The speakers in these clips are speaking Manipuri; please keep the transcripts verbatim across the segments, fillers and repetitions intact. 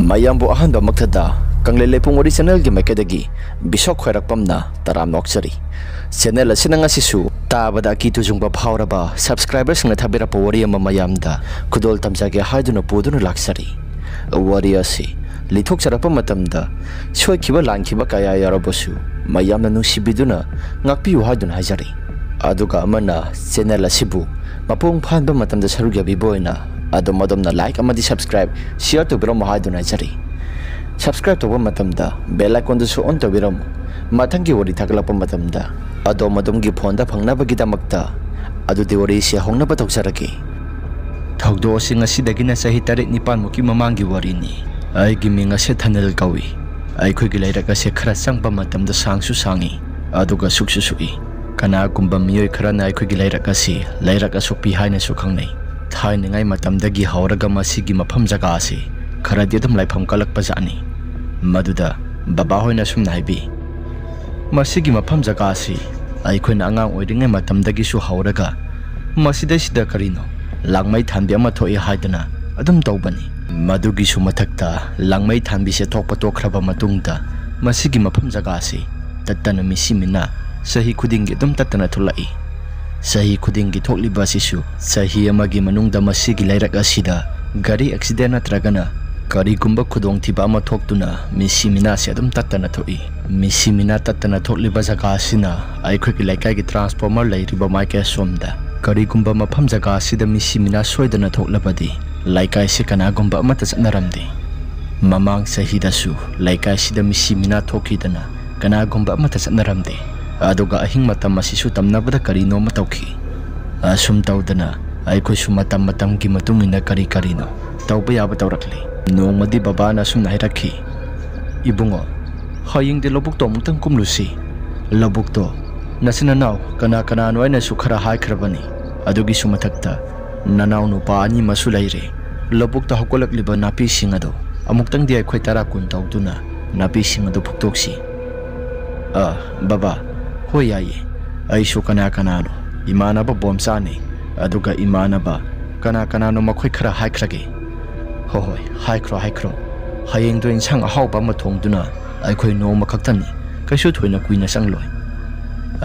ꯃꯌꯥꯝꯕꯨ ꯑꯍꯥꯟꯕꯃꯛꯇꯗ ꯀꯪꯂꯩ ꯂꯩꯄꯨꯡ ꯋꯥꯔꯤ ꯆꯦꯅꯦꯜꯒꯤ ꯃꯥꯏꯀꯩꯗꯒꯤ ꯕꯤꯁꯣꯛ ꯈ꯭ꯋꯥꯏꯔꯥꯛꯄꯝꯅ ꯇꯔꯥꯝꯅ ꯑꯣꯛꯆꯔꯤ꯫ ꯆꯦꯅꯦꯜ ꯑꯁꯤꯅ ꯉꯁꯤꯁꯨ ꯇꯥꯕꯗ ꯑꯀꯤ ꯇꯨꯖꯨꯡꯕ ꯐꯥꯎꯔꯕ ꯁꯕꯁꯀ꯭ꯔꯥꯏꯕꯔꯁꯤꯡꯅ ꯊꯥꯕꯤꯔꯛꯄ ꯋꯥꯔꯤ ꯑꯃ ꯃꯌꯥꯝꯗ ꯈꯨꯗꯣꯜ ꯇꯝꯖꯒꯦ ꯍꯥꯏꯗꯨꯅ ꯄꯨꯗꯨꯅ ꯂꯥꯛꯆꯔꯤ꯫ ꯋꯥꯔꯤ ꯑꯁꯤ ꯂꯤꯊꯣꯛꯆꯔꯛꯄ ꯃꯇꯝꯗ ꯁꯣꯏꯈꯤꯕ ꯂꯥꯟꯈꯤꯕ ꯀꯌꯥ ꯌꯥꯎꯔꯕꯁꯨ ꯃꯌꯥꯝꯅ ꯅꯨꯡꯁꯤꯕꯤꯗꯨꯅ ꯉꯥꯛꯄꯤꯌꯨ ꯍꯥꯏꯗꯨꯅ ꯍꯥꯏꯖꯔꯤ꯫ ꯑꯗꯨꯒ ꯑꯃꯅ ꯆꯦꯅꯦꯜ ꯑꯁꯤꯕꯨ ꯃꯄꯨꯡ ꯐꯥꯍꯟꯕ ꯃꯇꯝꯗ ꯁꯔꯨꯛ ꯌꯥꯕꯤꯕ ꯑꯣꯏꯅ ꯑꯗꯣꯝ ꯑꯗꯣꯝꯅ ꯂꯥꯏꯛ ꯑꯃꯗꯤ ꯁꯕꯁꯀ꯭ꯔꯥꯏꯕ, ꯁꯤꯌꯔ ꯇꯧꯕꯤꯔꯝꯃꯨ ꯍꯥꯏꯗꯨꯅ ꯍꯥꯏꯖꯔꯤ꯫ ꯁꯕꯁꯀ꯭ꯔꯥꯏꯕ ꯇꯧꯕ ꯃꯇꯝꯗ ꯕꯦꯜ ꯑꯥꯏꯀꯣꯟꯗꯨꯁꯨ ꯑꯣꯟ ꯇꯧꯕꯤꯔꯝꯃꯨ꯫ ꯃꯊꯪꯒꯤ ꯋꯥꯔꯤ ꯊꯥꯒꯠꯂꯛꯄ ꯃꯇꯝꯗ ꯑꯗꯣꯝ ꯑꯗꯣꯝꯒꯤ ꯐꯣꯟꯗ ꯐꯪꯅꯕꯒꯤꯗꯃꯛꯇ꯫ ꯑꯗꯨꯗꯤ ꯋꯥꯔꯤꯁꯤ ꯍꯧꯅꯕ ꯇꯧꯖꯔꯒꯦ꯫ ꯊꯧꯗꯣꯛ ꯑꯁꯤ ꯉꯁꯤꯗꯒꯤꯅ ꯆꯍꯤ ꯇꯔꯦꯠ ꯅꯤꯄꯥꯟꯃꯨꯛꯀꯤ ꯃꯃꯥꯡꯒꯤ ꯋꯥꯔꯤꯅꯤ꯫ ꯑꯩꯒꯤ ꯃꯤꯡ ꯑꯁꯦ ꯊꯅꯤꯜ ꯀꯧꯏ꯫ ꯑꯩꯈꯣꯏꯒꯤ ꯂꯩꯔꯛ ꯑꯁꯦ ꯈꯔ ꯆꯪꯕ ꯃꯇꯝꯗ ꯁꯥꯡꯁꯨ ꯁꯥꯡꯏ, ꯑꯗꯨꯒ ꯁꯨꯛꯁꯨ ꯁꯨꯛꯏ꯫ ꯀꯅꯥꯒꯨꯝꯕ ꯃꯤꯑꯣꯏ ꯈꯔꯅ ꯑꯩꯈꯣꯏꯒꯤ ꯂꯩꯔꯛ ꯑꯁꯤ ꯂꯩꯔꯛ ꯑꯁꯣꯛꯄꯤ ꯍꯥꯏꯅꯁꯨ ꯈꯪꯅꯩ꯫ ꯊꯥꯏꯅꯉꯥꯏ ꯃꯇꯝꯗꯒꯤ ꯍꯧꯔꯒ ꯃꯁꯤꯒꯤ ꯃꯐꯝ ꯖꯒꯥ ꯑꯁꯤ ꯈꯔꯗꯤ ꯑꯗꯨꯝ ꯂꯥꯏꯐꯝ ꯀꯜꯂꯛꯄ ꯖꯥꯠꯅꯤ꯫ ꯃꯗꯨꯗ ꯕꯕꯥ ꯍꯣꯏꯅ ꯑꯁꯨꯝꯅ ꯍꯥꯏꯕꯤ, "ꯃꯁꯤꯒꯤ ꯃꯐꯝ ꯖꯒꯥ ꯑꯁꯤ ꯑꯩꯈꯣꯏꯅ ꯑꯉꯥꯡ ꯑꯣꯏꯔꯤꯉꯩ ꯃꯇꯝꯗꯒꯤꯁꯨ ꯍꯧꯔꯒ ꯃꯁꯤꯗꯩꯁꯤꯗ ꯀꯔꯤꯅꯣ ꯂꯥꯡꯃꯩ ꯊꯥꯟꯕꯤ ꯑꯃ ꯊꯣꯛꯏ ꯍꯥꯏꯗꯅ ꯑꯗꯨꯝ ꯇꯧꯕꯅꯤ꯫ ꯃꯗꯨꯒꯤꯁꯨ ꯃꯊꯛꯇ ꯂꯥꯡꯃꯩ ꯊꯥꯟꯕꯤꯁꯦ ꯊꯣꯛꯄ ꯇꯣꯛꯈ꯭ꯔꯕ ꯃꯇꯨꯡꯗ ꯃꯁꯤꯒꯤ ꯃꯐꯝ ꯖꯒꯥ ꯑꯁꯤ ꯇꯠꯇꯅ ꯃꯤꯁꯤ ꯃꯤꯅꯥ ꯆꯍꯤ ꯈꯨꯗꯤꯡꯒꯤ ꯑꯗꯨꯝ ꯇꯠꯇꯅ ꯊꯣꯛꯂꯛꯏ꯫ ꯆꯍꯤ ꯈꯨꯗꯤꯡꯒꯤ ꯊꯣꯛꯂꯤꯕ ꯑꯁꯤꯁꯨ ꯆꯍꯤ ꯑꯃꯒꯤ ꯃꯅꯨꯡꯗ ꯃꯁꯤꯒꯤ ꯂꯩꯔꯛ ꯑꯁꯤꯗ ꯒꯥꯔꯤ ꯑꯦꯛꯁꯤꯗꯦꯟ ꯅꯠꯇ꯭ꯔꯒꯅ ꯀꯔꯤꯒꯨꯝꯕ ꯈꯨꯗꯣꯡꯊꯤꯕ ꯑꯃ ꯊꯣꯛꯇꯨꯅ ꯃꯤꯁꯤ ꯃꯤꯅꯥꯁꯦ ꯑꯗꯨꯝ ꯇꯠꯇꯅ ꯊꯣꯛꯏ꯫ ꯃꯤꯁꯤ ꯃꯤꯅꯥ ꯇꯠꯇꯅ ꯊꯣꯛꯂꯤꯕ ꯖꯒꯥ ꯑꯁꯤꯅ ꯑꯩꯈꯣꯏꯒꯤ ꯂꯩꯀꯥꯏꯒꯤ ꯇ꯭ꯔꯥꯟꯁꯐꯣꯔꯃꯔ ꯂꯩꯔꯤꯕ ꯃꯥꯏꯀꯩ ꯑꯁꯣꯝꯗ꯫ ꯀꯔꯤꯒꯨꯝꯕ ꯃꯐꯝ ꯖꯒꯥ ꯑꯁꯤꯗ ꯃꯤꯁꯤ ꯃꯤꯅꯥ ꯁꯣꯏꯗꯅ ꯊꯣꯛꯂꯕꯗꯤ ꯂꯩꯀꯥꯏꯁꯤ ꯀꯅꯥꯒꯨꯝꯕ ꯑꯃꯠꯇ ꯆꯠꯅꯔꯝꯗꯦ꯫ ꯃꯃꯥꯡ ꯆꯍꯤꯗꯁꯨ ꯂꯩꯀꯥꯏꯁꯤꯗ ꯃꯤꯁꯤ ꯃꯤꯅꯥ ꯊꯣꯛꯈꯤꯗꯅ ꯀꯅꯥꯒꯨꯝꯕ ꯑꯃꯠꯇ ꯆꯠꯅꯔꯝꯗꯦ꯫ ꯑꯗꯨꯒ ꯑꯍꯤꯡ ꯃꯇꯝ ꯑꯁꯤꯁꯨ ꯇꯝꯅꯕꯗ ꯀꯔꯤꯅꯣ ꯑꯃ ꯇꯧꯈꯤ꯫ ꯑꯁꯨꯝ ꯇꯧꯗꯅ ꯑꯩꯈꯣꯏꯁꯨ ꯃꯇꯝ ꯃꯇꯝꯒꯤ ꯃꯇꯨꯡ ꯏꯟꯅ ꯀꯔꯤ ꯀꯔꯤꯅꯣ ꯇꯧꯕ ꯌꯥꯕ ꯇꯧꯔꯛꯂꯤ꯫ ꯅꯣꯡꯃꯗꯤ ꯕꯕꯥꯅ ꯑꯁꯨꯝꯅ ꯍꯥꯏꯔꯛꯈꯤ, "ꯏꯕꯨꯡꯉꯣ, ꯍꯌꯦꯡꯗꯤ ꯂꯧꯕꯨꯛꯇꯣ ꯑꯃꯨꯛꯇꯪ ꯀꯨꯝꯂꯨꯁꯤ꯫ ꯂꯧꯕꯨꯛꯇꯣ ꯅꯆꯤꯟ ꯅꯅꯥꯎ ꯀꯅꯥ ꯀꯅꯥꯅꯣ ꯑꯩꯅꯁꯨ ꯈꯔ ꯍꯥꯏꯈ꯭ꯔꯕꯅꯤ꯫ ꯑꯗꯨꯒꯤꯁꯨ ꯃꯊꯛꯇ ꯅꯅꯥꯎ ꯅꯨꯄꯥ ꯑꯅꯤ ꯑꯃꯁꯨ ꯂꯩꯔꯦ꯫ ꯂꯧꯕꯨꯛꯇ ꯍꯧꯒꯠꯂꯛꯂꯤꯕ ꯅꯥꯄꯤꯁꯤꯡ ꯑꯗꯣ ꯑꯃꯨꯛꯇꯪꯗꯤ ꯑꯩꯈꯣꯏ ꯇꯔꯥ ꯀꯨꯟ ꯇꯧꯗꯨꯅ ꯅꯥꯄꯤꯁꯤꯡ ꯑꯗꯨ ꯐꯨꯛꯇꯣꯛꯁꯤ꯫" "ꯑ, ꯕꯕꯥ, ꯍꯣꯏ ꯌꯥꯏꯌꯦ꯫ ꯑꯩꯁꯨ ꯀꯅꯥ ꯀꯅꯥꯅꯣ, ꯏꯃꯥꯟꯅꯕ ꯕꯣꯝꯆꯥꯅꯦ, ꯑꯗꯨꯒ ꯏꯃꯥꯟꯅꯕ ꯀꯅꯥ ꯀꯅꯥꯅꯣ ꯃꯈꯣꯏ ꯈꯔ ꯍꯥꯏꯈ꯭ꯔꯒꯦ꯫" "ꯍꯣꯏ ꯍꯣꯏ, ꯍꯥꯏꯈ꯭ꯔꯣ ꯍꯥꯏꯈ꯭ꯔꯣ꯫" ꯍꯌꯦꯡꯗꯣ ꯏꯟꯁꯥꯡ ꯑꯍꯥꯎꯕ ꯑꯃ ꯊꯣꯡꯗꯨꯅ ꯑꯩꯈꯣꯏ ꯅꯣꯡꯃ ꯈꯛꯇꯅꯤ, ꯀꯩꯁꯨ ꯊꯣꯏꯅ ꯀꯨꯏꯅ ꯆꯪꯂꯣꯏ꯫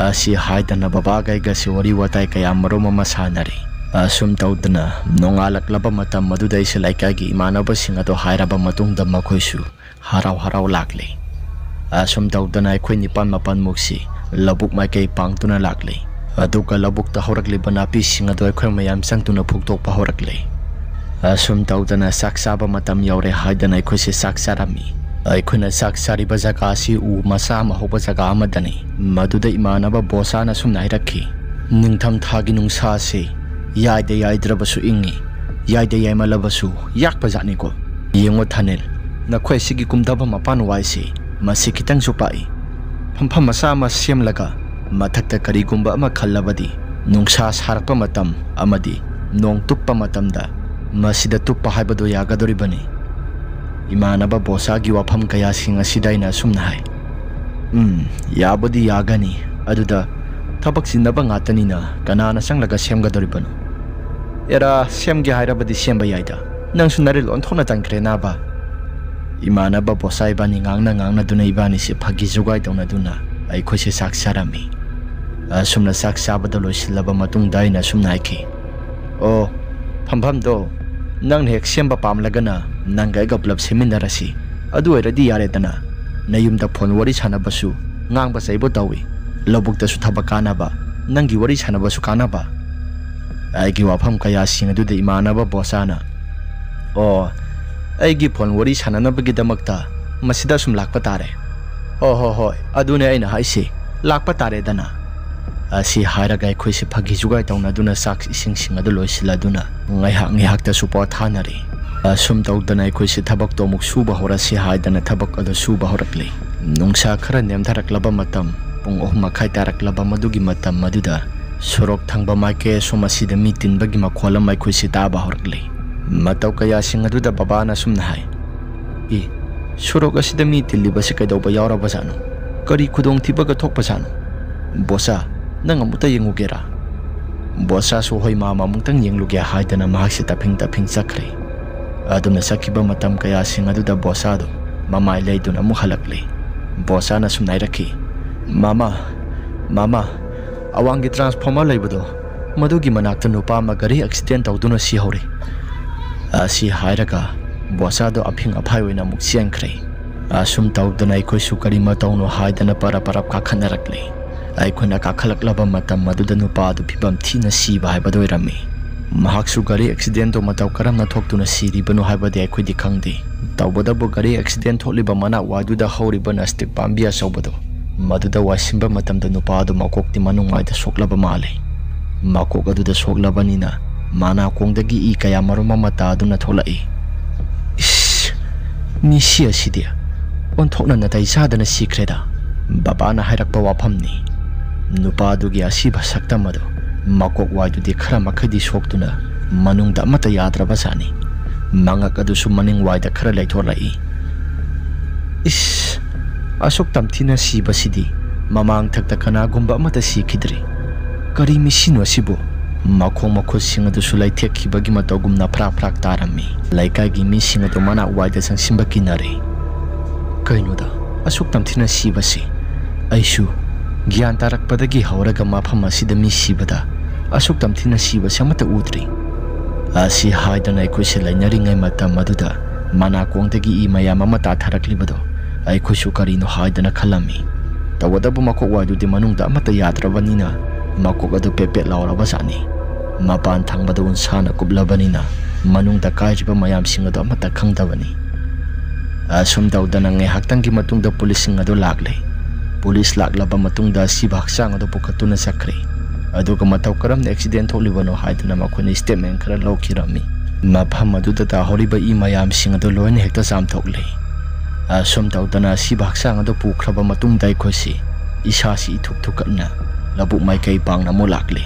ꯑꯁꯤ ꯍꯥꯏꯗꯅ ꯕꯕꯥꯒ ꯑꯩꯒꯁꯤ ꯋꯥꯔꯤ ꯋꯥꯇꯥꯏ ꯀꯌꯥ ꯃꯔꯨꯝ ꯑꯃ ꯁꯥꯟꯅꯔꯤ꯫ ꯑꯁꯨꯝ ꯇꯧꯗꯅ ꯅꯣꯡꯉꯥꯜꯂꯛꯂꯕ ꯃꯇꯝ ꯑꯗꯨꯗ ꯑꯩꯁꯦ ꯂꯩꯀꯥꯏꯒꯤ ꯏꯃꯥꯟꯅꯕꯁꯤꯡ ꯑꯗꯣ ꯍꯥꯏꯔꯕ ꯃꯇꯨꯡꯗ ꯃꯈꯣꯏꯁꯨ ꯍꯔꯥꯎ ꯍꯔꯥꯎ ꯂꯥꯛꯂꯤ꯫ ꯑꯁꯨꯝ ꯇꯧꯗꯅ ꯑꯩꯈꯣꯏ ꯅꯤꯄꯥꯜ ꯃꯥꯄꯜꯃꯨꯛꯁꯤ ꯂꯧꯕꯨꯛ ꯃꯥꯏꯀꯩ ꯄꯥꯡꯗꯨꯅ ꯂꯥꯛꯂꯤ꯫ ꯑꯗꯨꯒ ꯂꯧꯕꯨꯛꯇ ꯍꯧꯔꯛꯂꯤꯕ ꯅꯥꯄꯤꯁꯤꯡ ꯑꯗꯨ ꯑꯩꯈꯣꯏ ꯃꯌꯥꯝ ꯆꯪꯗꯨꯅ ꯐꯨꯛꯇꯣꯛꯄ ꯍꯧꯔꯛꯂꯤ꯫ ꯑꯁꯨꯝ ꯇꯧꯗꯅ ꯆꯥꯛ ꯆꯥꯕ ꯃꯇꯝ ꯌꯧꯔꯦ ꯍꯥꯏꯗꯅ ꯑꯩꯈꯣꯏꯁꯦ ꯆꯥꯛ ꯆꯥꯔꯝꯃꯤ꯫ ꯑꯩꯈꯣꯏꯅ ꯆꯥꯛ ꯆꯥꯔꯤꯕ ꯖꯒꯥ ꯑꯁꯤ ꯎ ꯃꯆꯥ ꯑꯃ ꯍꯧꯕ ꯖꯒꯥ ꯑꯃꯗꯅꯤ꯫ ꯃꯗꯨꯗ ꯏꯃꯥꯟꯅꯕ ꯕꯣꯁꯥꯅ ꯑꯁꯨꯝꯅ ꯍꯥꯏꯔꯛꯈꯤ, "ꯅꯤꯡꯊꯝ ꯊꯥꯒꯤ ꯅꯨꯡꯁꯥ ꯑꯁꯤ ꯌꯥꯏꯗ ꯌꯥꯏꯗ꯭ꯔꯕꯁꯨ ꯏꯪꯉꯤ, ꯌꯥꯏꯗ ꯌꯥꯏꯃꯜꯂꯕꯁꯨ ꯌꯥꯛꯄ ꯖꯥꯠꯅꯤꯀꯣ꯫ ꯌꯦꯡꯉꯣ ꯊꯥꯅꯤꯜ, ꯅꯈꯣꯏ ꯑꯁꯤꯒꯤ ꯀꯨꯝꯊꯕ ꯃꯄꯥꯟ ꯋꯥꯏꯁꯤ, ꯃꯁꯤ ꯈꯤꯇꯪꯁꯨ ꯄꯥꯛꯏ꯫ ꯐꯝꯐꯝ ꯃꯆꯥ ꯑꯃ ꯁꯦꯝꯂꯒ ꯃꯊꯛꯇ ꯀꯔꯤꯒꯨꯝꯕ ꯑꯃ ꯈꯜꯂꯕꯗꯤ ꯅꯨꯡꯁꯥ ꯁꯥꯔꯛꯄ ꯃꯇꯝ ꯑꯃꯗꯤ ꯅꯣꯡ ꯇꯨꯞꯄ ꯃꯇꯝꯗ ꯃꯁꯤꯗ ꯇꯨꯞꯄ ꯍꯥꯏꯕꯗꯨ ꯌꯥꯒꯗꯧꯔꯤꯕꯅꯤ꯫" ꯏꯃꯥꯟꯅꯕ ꯕꯣꯁꯥꯒꯤ ꯋꯥꯐꯝ ꯀꯌꯥꯁꯤꯡ ꯑꯁꯤꯗ ꯑꯩꯅ ꯑꯁꯨꯝꯅ ꯍꯥꯏ, "ꯎꯝ, ꯌꯥꯕꯨꯗꯤ ꯌꯥꯒꯅꯤ, ꯑꯗꯨꯗ ꯊꯕꯛ ꯆꯤꯟꯅꯕ ꯉꯥꯛꯇꯅꯤꯅ ꯀꯅꯥꯅ ꯆꯪꯂꯒ ꯁꯦꯝꯒꯗꯧꯔꯤꯕꯅꯣ? ꯑꯦꯔꯥ, ꯁꯦꯝꯒꯦ ꯍꯥꯏꯔꯕꯗꯤ ꯁꯦꯝꯕ ꯌꯥꯏꯗ꯫ ꯅꯪꯁꯨ ꯅꯔꯤꯜ ꯑꯣꯟꯊꯣꯛꯅ ꯇꯟꯈ꯭ꯔꯦ ꯅꯥꯕ꯫" ꯏꯃꯥꯟꯅꯕ ꯕꯣꯁꯥ ꯏꯕꯥꯅꯤ ꯉꯥꯡꯅ ꯉꯥꯡꯅꯗꯨꯅ ꯏꯕꯥꯅꯤꯁꯦ ꯐꯥꯒꯤ ꯖꯨꯒꯥꯏ ꯇꯧꯅꯗꯨꯅ ꯑꯩꯈꯣꯏꯁꯦ ꯆꯥꯛ ꯆꯥꯔꯝꯃꯤ꯫ ꯑꯁꯨꯝꯅ ꯆꯥꯛ ꯆꯥꯕꯗ ꯂꯣꯏꯁꯤꯜꯂꯕ ꯃꯇꯨꯡꯗ ꯑꯩꯅ ꯑꯁꯨꯝꯅ ꯍꯥꯏꯈꯤ, "ꯑꯣ, ꯐꯝꯐꯝꯗꯣ ꯅꯪꯅ ꯍꯦꯛ ꯁꯦꯝꯕ ꯄꯥꯝꯂꯒꯅ ꯅꯪꯒ ꯑꯩꯒ ꯄꯨꯂꯞ ꯁꯦꯝꯃꯤꯟꯅꯔꯁꯤ꯫ ꯑꯗꯨ ꯑꯣꯏꯔꯗꯤ ꯌꯥꯔꯦꯗꯅ꯫ ꯅꯌꯨꯝꯗ ꯐꯣꯟ ꯋꯥꯔꯤ ꯁꯥꯟꯅꯕꯁꯨ ꯉꯥꯡꯕ ꯆꯩꯕ ꯇꯧꯏ, ꯂꯧꯕꯨꯛꯇꯁꯨ ꯊꯕꯛ ꯀꯥꯟꯅꯕ, ꯅꯪꯒꯤ ꯋꯥꯔꯤ ꯁꯥꯟꯅꯕꯁꯨ ꯀꯥꯟꯅꯕ꯫" ꯑꯩꯒꯤ ꯋꯥꯐꯝ ꯀꯌꯥꯁꯤꯡ ꯑꯗꯨꯗ ꯏꯃꯥꯟꯅꯕ ꯕꯣꯁꯥꯅ, "ꯑꯣ, ꯑꯩꯒꯤ ꯐꯣꯟ ꯋꯥꯔꯤ ꯁꯥꯟꯅꯅꯕꯒꯤꯗꯃꯛꯇ ꯃꯁꯤꯗ ꯁꯨꯝ ꯂꯥꯛꯄ ꯇꯥꯔꯦ꯫ ꯍꯣ ꯍꯣ ꯍꯣꯏ, ꯑꯗꯨꯅꯦ ꯑꯩꯅ ꯍꯥꯏꯁꯤ, ꯂꯥꯛꯄ ꯇꯥꯔꯦꯗꯅ꯫" ꯑꯁꯤ ꯍꯥꯏꯔꯒ ꯑꯩꯈꯣꯏꯁꯤ ꯐꯥꯒꯤ ꯖꯨꯒꯥꯏ ꯇꯧꯅꯗꯨꯅ ꯆꯥꯛ ꯏꯁꯤꯡꯁꯤꯡ ꯑꯗꯨ ꯂꯣꯏꯁꯤꯜꯂꯗꯨꯅ ꯉꯥꯏꯍꯥꯛ ꯉꯥꯏꯍꯥꯛꯇꯁꯨ ꯄꯣꯊꯥꯅꯔꯤ꯫ ꯑꯁꯨꯝ ꯇꯧꯗꯅ ꯑꯩꯈꯣꯏꯁꯤ ꯊꯕꯛꯇꯣ ꯑꯃꯨꯛ ꯁꯨꯕ ꯍꯧꯔꯁꯤ ꯍꯥꯏꯗꯅ ꯊꯕꯛ ꯑꯗꯨ ꯁꯨꯕ ꯍꯧꯔꯛꯂꯤ꯫ ꯅꯨꯡꯁꯥ ꯈꯔ ꯅꯦꯝꯊꯔꯛꯂꯕ ꯃꯇꯝ, ꯄꯨꯡ ꯑꯍꯨꯝ ꯃꯈꯥꯏ ꯇꯥꯔꯛꯂꯕ ꯃꯗꯨꯒꯤ ꯃꯇꯝ ꯑꯗꯨꯗ ꯁꯣꯔꯣꯛ ꯊꯪꯕ ꯃꯥꯏꯀꯩ ꯑꯁꯣꯝ ꯑꯁꯤꯗ ꯃꯤ ꯇꯤꯟꯕꯒꯤ ꯃꯈꯣꯜ ꯑꯃ ꯑꯩꯈꯣꯏꯁꯤ ꯇꯥꯕ ꯍꯧꯔꯛꯂꯤ꯫ ꯃꯇꯧ ꯀꯌꯥꯁꯤꯡ ꯑꯗꯨꯗ ꯕꯕꯥꯅ ꯑꯁꯨꯝꯅ ꯍꯥꯏ, "ꯏ, ꯁꯣꯔꯣꯛ ꯑꯁꯤꯗ ꯃꯤ ꯇꯤꯜꯂꯤꯕꯁꯤ ꯀꯩꯗꯧꯕ ꯌꯥꯎꯔꯕꯖꯥꯠꯅꯣ? ꯀꯔꯤ ꯈꯨꯗꯣꯡꯊꯤꯕꯒ ꯊꯣꯛꯄꯖꯥꯠꯅꯣ? ꯕꯣꯁꯥ, ꯅꯪ ꯑꯃꯨꯛꯇ ꯌꯦꯡꯉꯨꯒꯦꯔꯥ?" ꯕꯣꯁꯥꯁꯨ, "ꯍꯣꯏ ꯃꯥꯃ, ꯑꯃꯨꯛꯇꯪ ꯌꯦꯡꯂꯨꯒꯦ" ꯍꯥꯏꯗꯅ ꯃꯍꯥꯛꯁꯦ ꯇꯞꯐꯤꯡ ꯇꯞꯐꯤꯡ ꯆꯠꯈ꯭ꯔꯦ꯫ ꯑꯗꯨꯝꯅ ꯆꯠꯈꯤꯕ ꯃꯇꯝ ꯀꯌꯥꯁꯤꯡ ꯑꯗꯨꯗ ꯕꯣꯁꯥꯗꯨ ꯃꯃꯥꯏ ꯂꯩꯗꯨꯅ ꯑꯃꯨꯛ ꯍꯜꯂꯛꯂꯤ꯫ ꯕꯣꯁꯥꯅ ꯁꯨꯝꯅ ꯍꯥꯏꯔꯛꯈꯤ, "ꯃꯃꯥ, ꯃꯃꯥ, ꯑꯋꯥꯡꯒꯤ ꯇ꯭ꯔꯥꯟꯁꯐꯣꯔꯃꯔ ꯂꯩꯕꯗꯣ, ꯃꯗꯨꯒꯤ ꯃꯅꯥꯛꯇ ꯅꯨꯄꯥ ꯑꯃ ꯒꯥꯔꯤ ꯑꯦꯛꯁꯤꯗꯦꯟ ꯇꯧꯗꯨꯅ ꯁꯤꯍꯧꯔꯦ"꯫ ꯑꯁꯤ ꯍꯥꯏꯔꯒ ꯕꯣꯁꯥꯗꯣ ꯑꯐꯤꯡ ꯑꯐꯥꯏ ꯑꯣꯏꯅ ꯑꯃꯨꯛ ꯆꯦꯟꯈ꯭ꯔꯦ꯫ ꯑꯁꯨꯝ ꯇꯧꯗꯅ ꯑꯩꯈꯣꯏꯁꯨ ꯀꯔꯤ ꯃꯇꯧꯅꯣ ꯍꯥꯏꯗꯅ ꯄꯔꯞ ꯄꯔꯞ ꯀꯥꯈꯠꯅꯔꯛꯂꯤ꯫ ꯑꯩꯈꯣꯏꯅ ꯀꯥꯈꯠꯂꯛꯂꯕ ꯃꯇꯝ ꯑꯗꯨꯗ ꯅꯨꯄꯥ ꯑꯗꯨ ꯐꯤꯕꯝ ꯊꯤꯅ ꯁꯤꯕ ꯍꯥꯏꯕꯗꯨ ꯑꯣꯏꯔꯝꯃꯤ꯫ ꯃꯍꯥꯛꯁꯨ ꯒꯥꯔꯤ ꯑꯦꯛꯁꯤꯗꯦꯟꯗꯣ ꯃꯇꯧ ꯀꯔꯝꯅ ꯊꯣꯛꯇꯨꯅ ꯁꯤꯔꯤꯕꯅꯣ ꯍꯥꯏꯕꯗꯤ ꯑꯩꯈꯣꯏꯗꯤ ꯈꯪꯗꯦ꯫ ꯇꯧꯕꯇꯕꯨ ꯒꯥꯔꯤ ꯑꯦꯛꯁꯤꯗꯦꯟ ꯊꯣꯛꯂꯤꯕ ꯃꯅꯥꯛ ꯋꯥꯏꯗꯨꯗ ꯍꯧꯔꯤꯕ ꯅꯁꯇꯤꯛ ꯄꯥꯝꯕꯤ ꯑꯆꯧꯕꯗꯣ, ꯃꯗꯨꯗ ꯋꯥꯏꯁꯤꯟꯕ ꯃꯇꯝꯗ ꯅꯨꯄꯥ ꯑꯗꯨ ꯃꯀꯣꯛꯇꯤ ꯃꯅꯨꯡ ꯋꯥꯏꯗ ꯁꯣꯛꯂꯕ ꯃꯥꯜꯂꯤ꯫ ꯃꯀꯣꯛ ꯑꯗꯨꯗ ꯁꯣꯛꯂꯕꯅꯤꯅ ꯃꯅꯥꯀꯣꯡꯗꯒꯤ ꯏ ꯀꯌꯥ ꯃꯔꯨꯝ ꯑꯃ ꯇꯥꯗꯨꯅ ꯊꯣꯛꯂꯛꯏ꯫ "ꯏꯁ, ꯃꯤꯁꯤ ꯑꯁꯤꯗꯤ ꯑꯣꯟꯊꯣꯛꯅ ꯅꯥꯇꯩ ꯆꯥꯗꯅ ꯁꯤꯈ꯭ꯔꯦꯗ"꯫ ꯕꯕꯥꯅ ꯍꯥꯏꯔꯛꯄ ꯋꯥꯐꯝꯅꯤ꯫ ꯅꯨꯄꯥ ꯑꯗꯨꯒꯤ ꯑꯁꯤꯕ ꯁꯛꯇꯝ ꯑꯗꯨ ꯃꯀꯣꯛ ꯋꯥꯏꯗꯨꯗꯤ ꯈꯔ ꯃꯈꯩꯗꯤ ꯁꯣꯛꯇꯨꯅ ꯃꯅꯨꯡꯗ ꯑꯃꯠꯇ ꯌꯥꯗ꯭ꯔꯕ ꯖꯥꯠꯅꯤ꯫ ꯃꯉꯛ ꯑꯗꯨꯁꯨ ꯃꯅꯤꯡ ꯋꯥꯏꯗ ꯈꯔ ꯂꯩꯊꯣꯔꯛꯏ꯫ "ꯏꯁ, ꯑꯁꯨꯛ ꯇꯝꯊꯤꯅ ꯁꯤꯕꯁꯤꯗꯤ ꯃꯃꯥꯡ ꯊꯛꯇ ꯀꯅꯥꯒꯨꯝꯕ ꯑꯃꯠꯇ ꯁꯤꯈꯤꯗ꯭ꯔꯤ꯫ ꯀꯔꯤ ꯃꯤꯁꯤꯅꯣ ꯑꯁꯤꯕꯨ?" ꯃꯈꯣꯡ ꯃꯈꯨꯠꯁꯤꯡ ꯑꯗꯨꯁꯨ ꯂꯩꯊꯦꯛꯈꯤꯕꯒꯤ ꯃꯇꯧꯒꯨꯝꯅ ꯐ꯭ꯔꯥꯛ ꯐ꯭ꯔꯥꯛ ꯇꯥꯔꯝꯃꯤ꯫ ꯂꯩꯀꯥꯏꯒꯤ ꯃꯤꯁꯤꯡ ꯑꯗꯨ ꯃꯅꯥꯛ ꯋꯥꯏꯗ ꯆꯪꯁꯤꯟꯕ ꯀꯤꯅꯔꯦ꯫ "ꯀꯩꯅꯣꯗ, ꯑꯁꯨꯛ ꯇꯝꯊꯤꯅ ꯁꯤꯕꯁꯤ? ꯑꯩꯁꯨ ꯒ꯭ꯌꯥꯟ ꯇꯥꯔꯛꯄꯗꯒꯤ ꯍꯧꯔꯒ ꯃꯐꯝ ꯑꯁꯤꯗ ꯃꯤ ꯁꯤꯕꯗ ꯑꯁꯨꯛ ꯇꯝꯊꯤꯅ ꯁꯤꯕꯁꯤ ꯑꯃꯠꯇ ꯎꯗ꯭ꯔꯤ"꯫ ꯑꯁꯤ ꯍꯥꯏꯗꯅ ꯑꯩꯈꯣꯏꯁꯦ ꯂꯩꯅꯔꯤꯉꯩ ꯃꯇꯝ ꯑꯗꯨꯗ ꯃꯅꯥꯀꯣꯡꯗꯒꯤ ꯏ ꯃꯌꯥꯝ ꯑꯃ ꯇꯥꯊꯔꯛꯂꯤꯕꯗꯣ ꯑꯩꯈꯣꯏꯁꯨ ꯀꯔꯤꯅꯣ ꯍꯥꯏꯗꯅ ꯈꯜꯂꯝꯃꯤ꯫ ꯇꯧꯕꯇꯕꯨ ꯃꯀꯣꯛ ꯋꯥꯏꯗꯨꯗꯤ ꯃꯅꯨꯡꯗ ꯑꯃꯠꯇ ꯌꯥꯗ꯭ꯔꯕꯅꯤꯅ ꯃꯀꯣꯛ ꯑꯗꯨ ꯄꯦꯠ ꯄꯦꯠ ꯂꯥꯎꯔꯕ ꯖꯥꯠꯅꯤ꯫ ꯃꯄꯥꯟ ꯊꯪꯕꯗ ꯎꯟꯁꯥꯅ ꯀꯨꯞꯂꯕꯅꯤꯅ ꯃꯅꯨꯡꯗ ꯀꯥꯏꯔꯤꯕ ꯃꯌꯥꯝꯁꯤꯡ ꯑꯗꯨ ꯑꯃꯠꯇ ꯈꯪꯗꯕꯅꯤ꯫ ꯑꯁꯨꯝ ꯇꯧꯗꯅ ꯉꯥꯏꯍꯥꯛꯇꯪꯒꯤ ꯃꯇꯨꯡꯗ ꯄꯨꯂꯤꯁꯁꯤꯡ ꯑꯗꯨ ꯂꯥꯛꯂꯦ꯫ ꯄꯨꯂꯤꯁ ꯂꯥꯛꯂꯕ ꯃꯇꯨꯡꯗ ꯑꯁꯤꯕ ꯍꯛꯆꯥꯡ ꯑꯗꯨ ꯄꯨꯈꯠꯇꯨꯅ ꯆꯠꯈ꯭ꯔꯦ꯫ ꯑꯗꯨꯒ ꯃꯇꯧ ꯀꯔꯝꯅ ꯑꯦꯛꯁꯤꯗꯦꯟ ꯊꯣꯛꯂꯤꯕꯅꯣ ꯍꯥꯏꯗꯅ ꯃꯈꯣꯏꯅ ꯁ꯭ꯇꯦꯠꯃꯦꯟ ꯈꯔ ꯂꯧꯈꯤꯔꯝꯃꯤ꯫ ꯃꯐꯝ ꯑꯗꯨꯗ ꯇꯥꯍꯧꯔꯤꯕ ꯏ ꯃꯌꯥꯝꯁꯤꯡ ꯑꯗꯨ ꯂꯣꯏꯅ ꯍꯦꯛꯇ ꯆꯥꯝꯊꯣꯛꯂꯦ꯫ ꯑꯁꯨꯝ ꯇꯧꯗꯅ ꯑꯁꯤꯕ ꯍꯛꯆꯥꯡ ꯑꯗꯨ ꯄꯨꯈ꯭ꯔꯕ ꯃꯇꯨꯡꯗ ꯑꯩꯈꯣꯏꯁꯤ ꯏꯁꯥꯁꯤ ꯏꯊꯨꯛ ꯊꯨꯛꯀꯠꯅ ꯂꯧꯕꯨꯛ ꯃꯥꯏꯀꯩ ꯄꯥꯡꯅ ꯑꯃꯨꯛ ꯂꯥꯛꯂꯦ꯫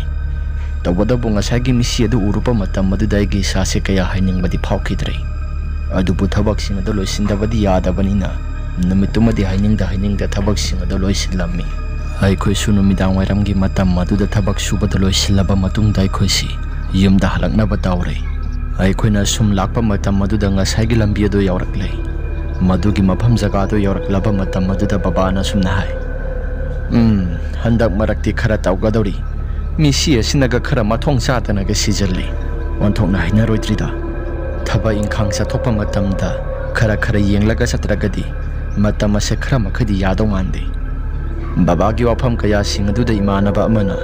ꯇꯧꯕꯇꯕꯨ ꯉꯁꯥꯏꯒꯤ ꯃꯤꯁꯤ ꯑꯗꯨ ꯎꯔꯨꯕ ꯃꯇꯝ ꯑꯗꯨꯗ ꯑꯩꯒꯤ ꯏꯁꯥꯁꯦ ꯀꯌꯥ ꯍꯥꯏꯅꯤꯡꯕꯗꯤ ꯐꯥꯎꯈꯤꯗ꯭ꯔꯦ꯫ ꯑꯗꯨꯕꯨ ꯊꯕꯛꯁꯤꯡ ꯑꯗꯨ ꯂꯣꯏꯁꯤꯟꯗꯕꯗꯤ ꯌꯥꯗꯕꯅꯤꯅ ꯅꯨꯃꯤꯠꯇꯨꯃꯗꯤ ꯍꯥꯏꯅꯤꯡꯗ ꯍꯥꯏꯅꯤꯡꯗ ꯊꯕꯛꯁꯤꯡ ꯑꯗꯨ ꯂꯣꯏꯁꯤꯜꯂꯝꯃꯤ꯫ ꯑꯩꯈꯣꯏꯁꯨ ꯅꯨꯃꯤꯗꯥꯡ ꯋꯥꯏꯔꯝꯒꯤ ꯃꯇꯝ ꯑꯗꯨꯗ ꯊꯕꯛ ꯁꯨꯕꯗ ꯂꯣꯏꯁꯤꯜꯂꯕ ꯃꯇꯨꯡꯗ ꯑꯩꯈꯣꯏꯁꯤ ꯌꯨꯝꯗ ꯍꯜꯂꯛꯅꯕ ꯇꯧꯔꯦ꯫ ꯑꯩꯈꯣꯏꯅ ꯁꯨꯝ ꯂꯥꯛꯄ ꯃꯇꯝ ꯑꯗꯨꯗ ꯉꯁꯥꯏꯒꯤ ꯂꯝꯕꯤ ꯑꯗꯨ ꯌꯧꯔꯛꯂꯦ꯫ ꯃꯗꯨꯒꯤ ꯃꯐꯝ ꯖꯒꯥꯗꯨ ꯌꯧꯔꯛꯂꯕ ꯃꯇꯝ ꯑꯗꯨꯗ ꯕꯕꯥꯅ ꯑꯁꯨꯝꯅ ꯍꯥꯏ, "ꯎꯝ, ꯍꯟꯗꯛ ꯃꯔꯛꯇꯤ ꯈꯔ ꯇꯧꯒꯗꯧꯔꯤ꯫ ꯃꯤꯁꯤ ꯑꯁꯤꯅꯒ ꯈꯔ ꯃꯊꯣꯡ ꯆꯥꯗꯅꯒ ꯁꯤꯖꯤꯜꯂꯤ꯫ ꯑꯣꯟꯊꯣꯛꯅ ꯍꯩꯅꯔꯣꯏꯗ꯭ꯔꯤꯗ꯫ ꯊꯕꯛ ꯏꯪꯈꯥꯡ ꯆꯠꯊꯣꯛꯄ ꯃꯇꯝꯗ ꯈꯔ ꯈꯔ ꯌꯦꯡꯂꯒ ꯆꯠꯇ꯭ꯔꯒꯗꯤ ꯃꯇꯝ ꯑꯁꯦ ꯈꯔ ꯃꯈꯩꯗꯤ ꯌꯥꯗꯧ ꯃꯥꯟꯗꯦ꯫" ꯕꯕꯥꯒꯤ ꯋꯥꯐꯝ ꯀꯌꯥꯁꯤꯡ ꯑꯗꯨꯗ ꯏꯃꯥꯟꯅꯕ ꯑꯃꯅ,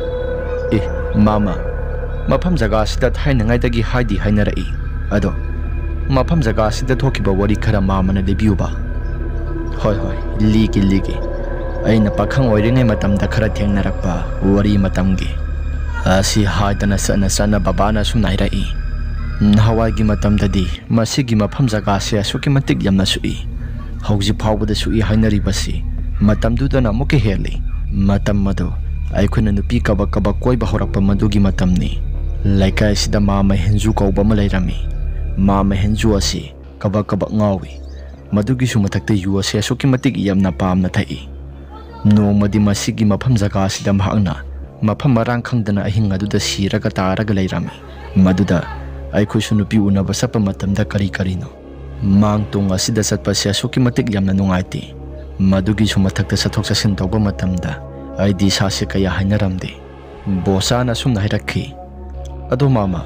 "ꯑꯦ, ꯃꯥꯃ, ꯃꯐꯝ ꯖꯒꯥꯁꯤꯗ ꯊꯥꯏꯅꯉꯥꯏꯗꯒꯤ ꯍꯥꯏꯗꯤ ꯍꯥꯏꯅꯔꯛꯏ꯫ ꯑꯗꯣ ꯃꯐꯝ ꯖꯒꯥꯁꯤꯗ ꯊꯣꯛꯈꯤꯕ ꯋꯥꯔꯤ ꯈꯔ ꯃꯥꯃꯅ ꯂꯤꯕꯤꯌꯨꯕ꯫" "ꯍꯣꯏ, ꯍꯣꯏ, ꯂꯤꯒꯦ, ꯂꯤꯒꯦ꯫ ꯑꯩꯅ ꯄꯥꯈꯪ ꯑꯣꯏꯔꯤꯉꯩ ꯃꯇꯝꯗ ꯈꯔ ꯊꯦꯡꯅꯔꯛꯄ ꯋꯥꯔꯤ ꯃꯇꯝꯒꯤ꯫" ꯑꯁꯤ ꯍꯥꯏꯗꯅ ꯆꯠꯅ ꯆꯠꯅ ꯕꯕꯥꯅ ꯑꯁꯨꯝꯅ ꯍꯥꯏꯔꯛꯏ, "ꯅꯍꯥꯟꯋꯥꯏꯒꯤ ꯃꯇꯝꯗꯗꯤ ꯃꯁꯤꯒꯤ ꯃꯐꯝ ꯖꯒꯥꯁꯦ ꯑꯁꯨꯛꯀꯤ ꯃꯇꯤꯛ ꯌꯥꯝꯅ ꯁꯨꯛꯏ꯫ ꯍꯧꯖꯤꯛ ꯐꯥꯎꯕꯗ ꯁꯨꯛꯏ ꯍꯥꯏꯅꯔꯤꯕꯁꯤ ꯃꯇꯝꯗꯨꯗꯅ ꯑꯃꯨꯛꯀ ꯍꯦꯜꯂꯤ꯫ ꯃꯇꯝ ꯑꯗꯨ ꯑꯩꯈꯣꯏꯅ ꯅꯨꯄꯤ ꯀꯕꯛ ꯀꯕꯛ ꯀꯣꯏꯕ ꯍꯧꯔꯛꯄ ꯃꯗꯨꯒꯤ ꯃꯇꯝꯅꯤ꯫ ꯂꯩꯀꯥꯏ ꯑꯁꯤꯗ ꯃꯥꯃ ꯍꯦꯟꯖꯨ ꯀꯧꯕ ꯑꯃ ꯂꯩꯔꯝꯃꯤ꯫ ꯃꯥꯃ ꯍꯦꯟꯖꯨ ꯑꯁꯤ ꯀꯕꯛ ꯀꯕꯛ ꯉꯥꯎꯏ꯫ ꯃꯗꯨꯒꯤꯁꯨ ꯃꯊꯛꯇ ꯌꯨ ꯑꯁꯤ ꯑꯁꯨꯛꯀꯤ ꯃꯇꯤꯛ ꯌꯥꯝꯅ ꯄꯥꯝꯅ ꯊꯛꯏ꯫ ꯅꯣꯡꯃꯗꯤ ꯃꯁꯤꯒꯤ ꯃꯐꯝ ꯖꯒꯥ ꯑꯁꯤꯗ ꯃꯍꯥꯛꯅ ꯃꯐꯝ ꯃꯔꯥꯡ ꯈꯪꯗꯅ ꯑꯍꯤꯡ ꯑꯗꯨꯗ ꯁꯤꯔꯒ ꯇꯥꯔꯒ ꯂꯩꯔꯝꯃꯤ꯫ ꯃꯗꯨꯗ ꯑꯩꯈꯣꯏꯁꯨ ꯅꯨꯄꯤ ꯎꯅꯕ ꯆꯠꯄ ꯃꯇꯝꯗ ꯀꯔꯤ ꯀꯔꯤꯅꯣ ꯃꯥꯡ ꯇꯨꯡ ꯑꯁꯤꯗ ꯆꯠꯄꯁꯦ ꯑꯁꯨꯛꯀꯤ ꯃꯇꯤꯛ ꯌꯥꯝꯅ ꯅꯨꯡꯉꯥꯏꯇꯦ꯫ ꯃꯗꯨꯒꯤꯁꯨ ꯃꯊꯛꯇ ꯆꯠꯊꯣꯛ ꯆꯠꯁꯤꯟ ꯇꯧꯕ ꯃꯇꯝꯗ ꯑꯩꯗꯤ ꯏꯁꯥꯁꯦ ꯀꯌꯥ ꯍꯥꯏꯅꯔꯝꯗꯦ꯫" ꯕꯣꯆꯥꯅ ꯑꯁꯨꯝꯅ ꯍꯥꯏꯔꯛꯈꯤ, "ꯑꯗꯣ ꯃꯥꯃ,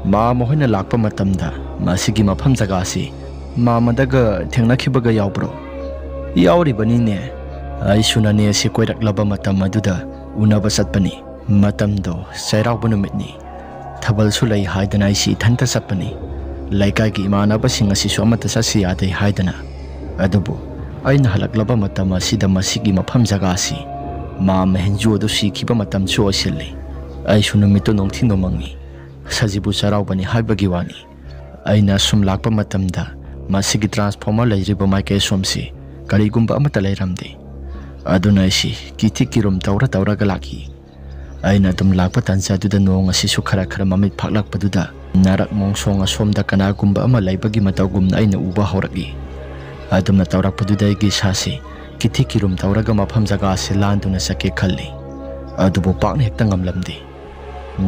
ꯃꯥꯃ ꯍꯣꯏꯅ ꯂꯥꯛꯄ ꯃꯇꯝꯗ ꯃꯁꯤꯒꯤ ꯃꯐꯝ ꯖꯒꯥꯁꯤ ꯃꯥꯃꯗꯒ ꯊꯦꯡꯅꯈꯤꯕꯒ ꯌꯥꯎꯕ꯭ꯔꯣ?" "ꯌꯥꯎꯔꯤꯕꯅꯤꯅꯦ꯫ ꯑꯩꯁꯨ ꯅꯅꯦ ꯑꯁꯤ ꯀꯣꯏꯔꯛꯂꯕ ꯃꯇꯝ ꯑꯗꯨꯗ ꯎꯅꯕ ꯆꯠꯄꯅꯤ꯫ ꯃꯇꯝꯗꯣ ꯆꯩꯔꯥꯎꯕ ꯅꯨꯃꯤꯠꯅꯤ꯫ ꯊꯥꯕꯜꯁꯨ ꯂꯩ ꯍꯥꯏꯗꯅ ꯑꯩꯁꯤ ꯏꯊꯟꯇ ꯆꯠꯄꯅꯤ꯫ ꯂꯩꯀꯥꯏꯒꯤ ꯏꯃꯥꯟꯅꯕꯁꯤꯡ ꯑꯁꯤꯁꯨ ꯑꯃꯠꯇ ꯆꯠꯁꯤ ꯌꯥꯗꯦ ꯍꯥꯏꯗꯅ꯫ ꯑꯗꯨꯕꯨ ꯑꯩꯅ ꯍꯜꯂꯛꯂꯕ ꯃꯇꯝ ꯑꯁꯤꯗ ꯃꯁꯤꯒꯤ ꯃꯐꯝ ꯖꯒꯥꯁꯤ ꯃꯥꯃ ꯍꯦꯟꯖꯨ ꯑꯗꯨ ꯁꯤꯈꯤꯕ ꯃꯇꯝꯁꯨ ꯑꯣꯏꯁꯤꯜꯂꯤ꯫ ꯑꯩꯁꯨ ꯅꯨꯃꯤꯠꯇꯨ ꯅꯨꯡꯊꯤꯟꯗꯣ ꯃꯪꯉꯤ꯫ ꯁꯖꯤꯕꯨ ꯆꯩꯔꯥꯎꯕꯅꯤ ꯍꯥꯏꯕꯒꯤ ꯋꯥꯅꯤ꯫ ꯑꯩꯅ ꯁꯨꯝ ꯂꯥꯛꯄ ꯃꯇꯝꯗ ꯃꯁꯤꯒꯤ ꯇ꯭ꯔꯥꯟꯁꯐꯣꯔꯃꯔ ꯂꯩꯔꯤꯕ ꯃꯥꯏꯀꯩ ꯑꯁꯣꯝꯁꯤ ꯀꯔꯤꯒꯨꯝꯕ ꯑꯃꯠꯇ ꯂꯩꯔꯝꯗꯦ꯫ ꯑꯗꯨꯅ ꯑꯩꯁꯤ ꯀꯤꯊꯤ ꯀꯤꯔꯨꯝ ꯇꯧꯔ ꯇꯧꯔꯒ ꯂꯥꯛꯈꯤ꯫ ꯑꯩꯅ ꯑꯗꯨꯝ ꯂꯥꯛꯄ ꯇꯥꯟꯖꯥꯗꯨꯗ ꯅꯣꯡ ꯑꯁꯤꯁꯨ ꯈꯔ ꯈꯔ ꯃꯃꯤꯠ ꯐꯥꯛꯂꯛꯄꯗꯨꯗ ꯅꯥꯔꯛ ꯃꯣꯡꯁꯣꯡ ꯑꯁꯣꯝꯗ ꯀꯅꯥꯒꯨꯝꯕ ꯑꯃ ꯂꯩꯕꯒꯤ ꯃꯇꯧꯒꯨꯝꯅ ꯑꯩꯅ ꯎꯕ ꯍꯧꯔꯛꯏ꯫ ꯑꯗꯨꯝꯅ ꯇꯧꯔꯛꯄꯗꯨꯗ ꯑꯩꯒꯤ ꯏꯁꯥꯁꯤ ꯀꯤꯊꯤ ꯀꯤꯔꯨꯝ ꯇꯧꯔꯒ ꯃꯐꯝ ꯖꯒꯥꯁꯤ ꯂꯥꯟꯗꯨꯅ ꯆꯠꯀꯦ ꯈꯜꯂꯤ꯫ ꯑꯗꯨꯕꯨ ꯄꯥꯛꯅ ꯍꯦꯛꯇ ꯉꯝꯂꯝꯗꯦ꯫